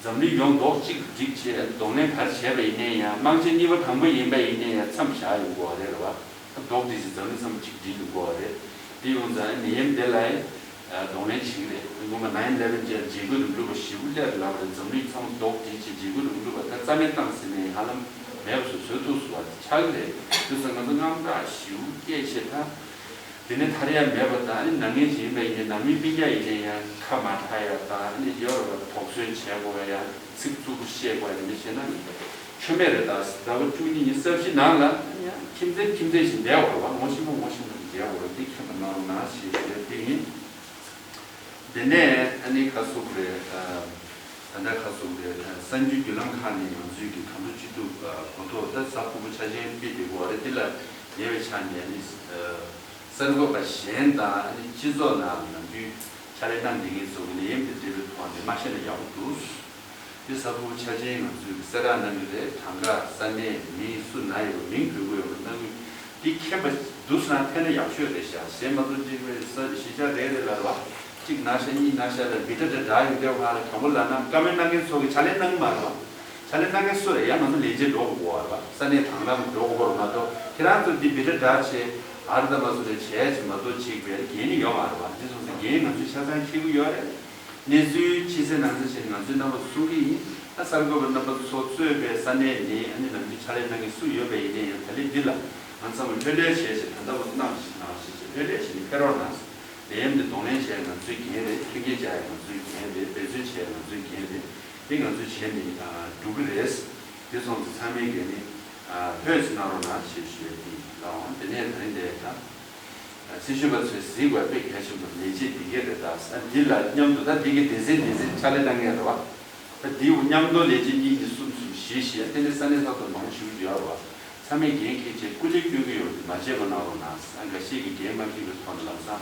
འཛམ་གླིང་ཡོངས་རྡོག་གཅིག་སྒྲིལ་བྱས་གདོང་ལེན་ག་རེ་བྱས་པ་ཡིན་ནའི་ཡང་། དམག་ཆེན་གཉིས་པ་དང་པོ་ཡིན་པ་ཡིན་ནའི་ཡང་མཚམས་བཞག་ཡོང་གི་ཡོད་རེད་རེད་བ། རྡོག་སྒྲིལ་བྱས་འཛམ་གླིང་ཚང་མ་གཅིག་སྒྲིལ་ཡོང་གི་ཡོད་རེད། དེ་ཡོང་ཙང་ནད་ཡམས་དེ་ལ་གདོང་ལེན་བྱེད་ཀྱི་རེད། སྔོན་མ་ནའིན་ཨི་ལེ་ཝན་བྱས་འཇིགས་སྐུལ་རིང་ལུགས་པ་ཞེ་པོ་སླེབས་ལབ་པ་རེད། འཛམ་གླིང་ཚང་མ་རྡོག་སྒྲིལ་བྱས་འཇིགས་སྐུལ་རིང་ལུགས་པ་ད་རྩ་མེད་བཏང་ཟིན་ནའི་ཧ་ལམ་མེད་པ་བཟོ་བཟོ་ཐུབ་སོང་བ་ཆགས་ཀྱི་རེད། དེ་ཚོ་ང་ཚོ་དངངས་སྐྲག་ཞེ་པོ་སྐྱེས་བྱས་ད། དེ་ནས་ཐར་ཡ་མེད་པ་དང་། ཨ་ནི་ན་མཁན་ཞིག་ཡིན་པ་ཡིན་ནའི་ནང་མི་སྤུན་ཀྱག་ཡིན་ནའི་ཡང་ཁ་མ་གྲག་ཡ་དང་། ཨ་ནི་ཡོད་རེད་བ། དོགས་ཟོན་བྱེད་དགོས་ཡ། ཚིག་རྩུབ་པོ་བཤད་དགོས་ཡ་དེ་འདྲ་བྱས་ན་ཆོ་མེད་རེད། ད་ཟླ་བ་བཅུ་གཉིས་ཉི་ཤུ་རྩ་བཞི་ནང་ལ་ཨ་ནི་ཡང་ཁྱིམ་མཚེས་ཁྱིམ་མཚེས་ཤིག་བསྡད་དགོས་རེད་བ། ངོ་ཤེས་པོ་ངོ་ཤེས་པོ་ཞིག་བསྡད་དགོས་རེད། འདི་མཁྱེན་པ་གནང་རོགས་གནང་ཞེས་ཞུ་ཡ་འདི་ཡིན། དེ་ནས་ཨ་ནི་ཁ་གསུབ་རེད། ད་ལྟ་ཁ་གསུབ་རེད། གསར་འགྱུར་བརྒྱུད་ལམ་ཁག་ནས་ང་ཚོའི་གི་གང་ཐུབ་ཅི་ཐུབ་གོ་ཐོག་ད་གཟའ་ཕུར་བུ་འཆར་ཅན་ཕུལ་བསྡད་ཡོད་རེད། འདི་ལ་ཉེ་བའི་ཆར་ནས་ཨ་ནི་གསར་འགོད་པ་གཞན་དང་ཨ་ནི་སྤྱི་ཚོགས་ནང་ནམ་རྒྱུན་ཕྱག་ལས་གནང་བསྡད་མཁན་ཚོ་གི་ནད་ཡམས་དང་འབྲེལ་བའི་ཐོག་ནས་མ་བཤད་ན་ཡག་པོ་འདུག་དེ་གཟའ་ཕུར་བུ་འཆར་ཅན་ང་ཚོས་གསལ་བསྒྲགས་གནང་གི་རེད། གྲངས་ཀ་ས་གནས་མིང་སུ་ན་ཡོད་པ་མིང་འབོད་ཀྱི་ཡོད་པ་གནང་གི། འདི་མཁྱེན་པ་འདུག་ཟེར་ན་ཕན་ན་ཡག་ཤོས་རེད་ཤག་ཟེར་མ་གཏོགས་ཅིག་བས་ས་གཞིས་ཆགས་རེ་རེ་ལ་རེད་བ། གཅིག་ན་ཤ་གཉིས་ན་ཤ་ལ་མི་འདྲ་འདྲ་འདྲ་ཡོད་དེ་བ་ལ་དྲང་པོ་ལབ་ན་བཀའ་མོལ་གནང་མཁན་ཚོ་གི་ཕྱག་ལས་གནང་གི་མ་རེད་བ། ཕྱག་ལས་གནང་མཁན་སུ་རེད། ཡང་ང་ཚོ་ལས་བྱེད་འགྲོ་དགོས་པ་རེད་བ། ས་གནས་དང་བླངས་འགྲོ་དགོས་པ་རེད་མ་གཏོགས་ཁྱེད་རང་ཚོ་འདི་མི་འདྲ་འདྲ་བྱས་ཨ་རི་ད་མ་སུ་རེ་བྱས་ཅིག་མ་གཏོགས་ཅིག་བས་འགན་ནི་ཡོད་མ་རེད་བ། འདི་སོང་ཙང་འགན་ང་ཚོས་ཆ་ཚང་འཁྱེར་གི་ཡོད་རེད། གནས་ཚུལ་ཕྱི་གསལ་ནང་གསལ་བྱས་ནས་ང་ཚོའི་རྣམ་པ་གསུང་གི་ཡིན། ཨ་གསར་འགོད་པ་རྣམ་པ་ཚོ་གཙོས་པའི་ས་གནས་ནས་ཨ་ནི་ནམ་རྒྱུན་ཕྱག་ལས་གནང་མཁན་སུ་ཡོད་པ་ཡིན་ནའི་ཡང་ད་ལན་འདི་ལ་ང་ཚང་མ་ལྷོད་ལྷོད་བྱས་བྱས་ད་ལྟ་བ་གནང་ཞིག་གནང་ཞིག་བྱས་ལྷོད་ལྷོད་བྱས་ནས་ཕེབས་རོགས་གནང་། ནད་ཡམས་འདི་གདོང་ལེན་བྱས་ང་ཚོའི་འགན་རེད། མཐུན་རྐྱེན་སྦྱར་ཡ་ང་ཚོའི་འགན་རེད། འབད་བརྩོན་བྱས་ང་ཚོའི་འགན་རེད། འདི་ང་ཚོས་བྱས་ནས་འགྲོ་གི་རེད། འདི་སོང་ཙང་ཚང་མས་འགན་ནི་ལྷོད་ཅིག་གནང་རོགས་གནང་ཞེས་ཞུ་ཡ་འདི་ལའང་དེ་ནས་ད་རིང་འདིར་ད། སྲི་ཞུ་བ་ཚོས་གཟིགས་དགོས་དཔེ་གལ་ཆེན་པོ་ལས་བྱེད་འདི་གས་རེད། ད་ས་འདི་ལ་མཉམ་དུ་ད་འདི་གི་སྡེ་ཚན་སྡེ་ཚན་ཕྱག་ལས་གནང་མཁན་རེད་བ། ད་འདིའུ་མཉམ་དུ་ལས་བྱེད་གཉིས་གཉིས་གསུམ་གསུམ་བཞི་བཞི་དེ་ནས་ས་གནས་ས་ཐོག་མང་ཞུ་རྒྱུ་ཡོད་རེད་བ། ཚང་མས་འགན་འཁྱེར་བྱས་སྐུ་ལས་སྐྱོན་གྱི་ཡོད་དེ་མ་བྱས་པ་གནང་རོགས་གནང་། ས་འགའ་ཤས་ཀྱིས་འགན་མ་འཁྱེར་བའི་ཐོག་ནས་ལམ་སང་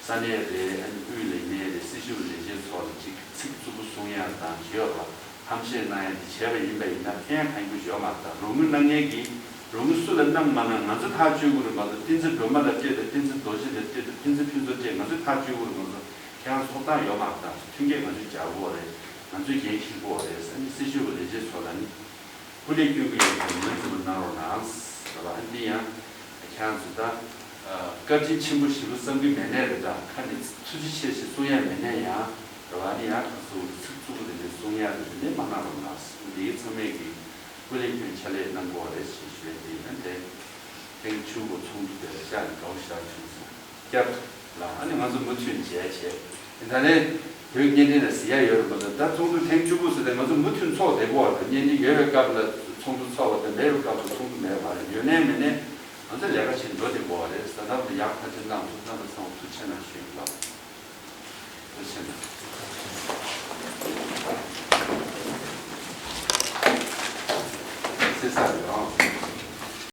ས་གནས་རེད། ཨ་ནི་དབུས་ལས་སྣེ་རེད། སྲི་ཞུ་བ་ལས་བྱེད་ཚོ་ལ་ཅིག་ཚིག་རྩུབ་པོ་གསུང་ཡ་དང་བྱས་ཡོད་རེད་བ། ཧམ་བཤད་གནང་ཡ་འདི་བྱས་པ་ཡིན་པ་ཡིན་ན་ཕན་ཡ་གང་རྒྱུ་ཡོད་མ་རེད། ད་རོགས་དངུལ་གནང་མཁན་གྱིས་རོགས་དངུལ་སུ་ལ་གནང་མ་གནང་ང་ཚོ་ཐག་གཅོད་དགོས་རེད་མ་གཏོགས་བསྟན་འཛིན་སྒྲོལ་མ་ལ་སྤྲད་དང་བསྟན་འཛིན་རྡོ་རྗེ་ལ་སྤྲད་དང་བསྟན་འཛིན་ཕུན་ཚོགས་སྤྲད་ང་ཚོས་ཐག་གཅོད་དགོས་རེད་མ་གཏོགས་ཁྱེད་རང་ཚོ་ཐོབ་ཐང་ཡོད་མ་རེད། ད་མཐུན་རྐྱེན་ང་ཚོས་སྦྱར་དགོས་རེད། ང་ཚོས་འགན་འཁྱེར་དགོས་རེད། ཨ་ནི་སྲི་ཞུ་བ་ལས་བྱེད་ཚོ་ལ་ནི་སྐུ་ལས་སྐྱོན་གྱི་ཡོད་པ་ངོས་འཛིན་པ་གནང་རོགས་གནང་། ཟེར་བ་ཨ་ནི་ཡང་ཁྱེད་རང་ཚོ་ད་བཀའ་དྲིན་ཆེན་པོ་ཞེ་པོ་བསམ་གྱི་མེད་ནའི་རེད། ད་ཁ་ནས་ཐུགས་རྗེ་ཆེ་ཞེས་གསུང་ཡ་མེད་ནའི་ཡང་རེད་བ། ཨ་ནི་ཡང་ཁ་སོ་ཚིག་རྩུབ་པོ་དེ་འདྲ་གསུང་ཡ་དེ་འདྲ་མ་གནང་རོགས་གནང་། འདི་ཚང་མས་ཀྱི་སྐུ་ལས་སྐྱོན་ཕྱག་ལས་གནང་དགོས་རེད་ཞེས་ཞུ་ཡ་དེ་ཡིན། ཨ་ནི་དེ་ཐེངས་བཅུ་པ་ཚོགས་འདུ་དེ་ལ་བཅར་ནས་དགའ་པོ་ཞེ་དྲག་བྱུང་སོང་། བསྐྱར་དུ་ལ་ཨ་ནི་ང་ཚོ་མུ་མཐུད་མཇལ་བྱས། ད་ལན་བོད་བརྙན་འཕྲིན་ལ་གཟིགས་ཡ་ཡོད་རེད་མ་གཏོགས་ད་ཚོགས་འདུ་ཐེངས་བཅུ་དགུ་ཟེར་ཏེ་ང་ཚོ་མུ་མཐུད་ཚོགས་བསྡད་ཀྱི་ཡོད་རེད། བརྙན་འཕྲིན་ཡོད་པའི་སྐབས་ལ་ཚོགས་འདུ་ཚོགས་པ་དང་མེད་པའི་སྐབས་ལ་ཚོགས་འདུ་མེད་པ་རེད། ཡོད་ནའི་མེད་ནའི་ང་ཚོ་ལས་ཀ་བྱེད་འགྲོ་བསྡད་ཀྱི་ཡོད་རེད། ད་ལྟ་བར་ཡག་ཐག་ཆོད་གནང་ཐུབ་རྣམ་པ་ཚང་མ་ཐུགས་རྗེ་གནང་ཞུ་ཡིན་ལགས། ཐུགས་རྗེ་གནང་། སེ་ས་རེད་ཨང་།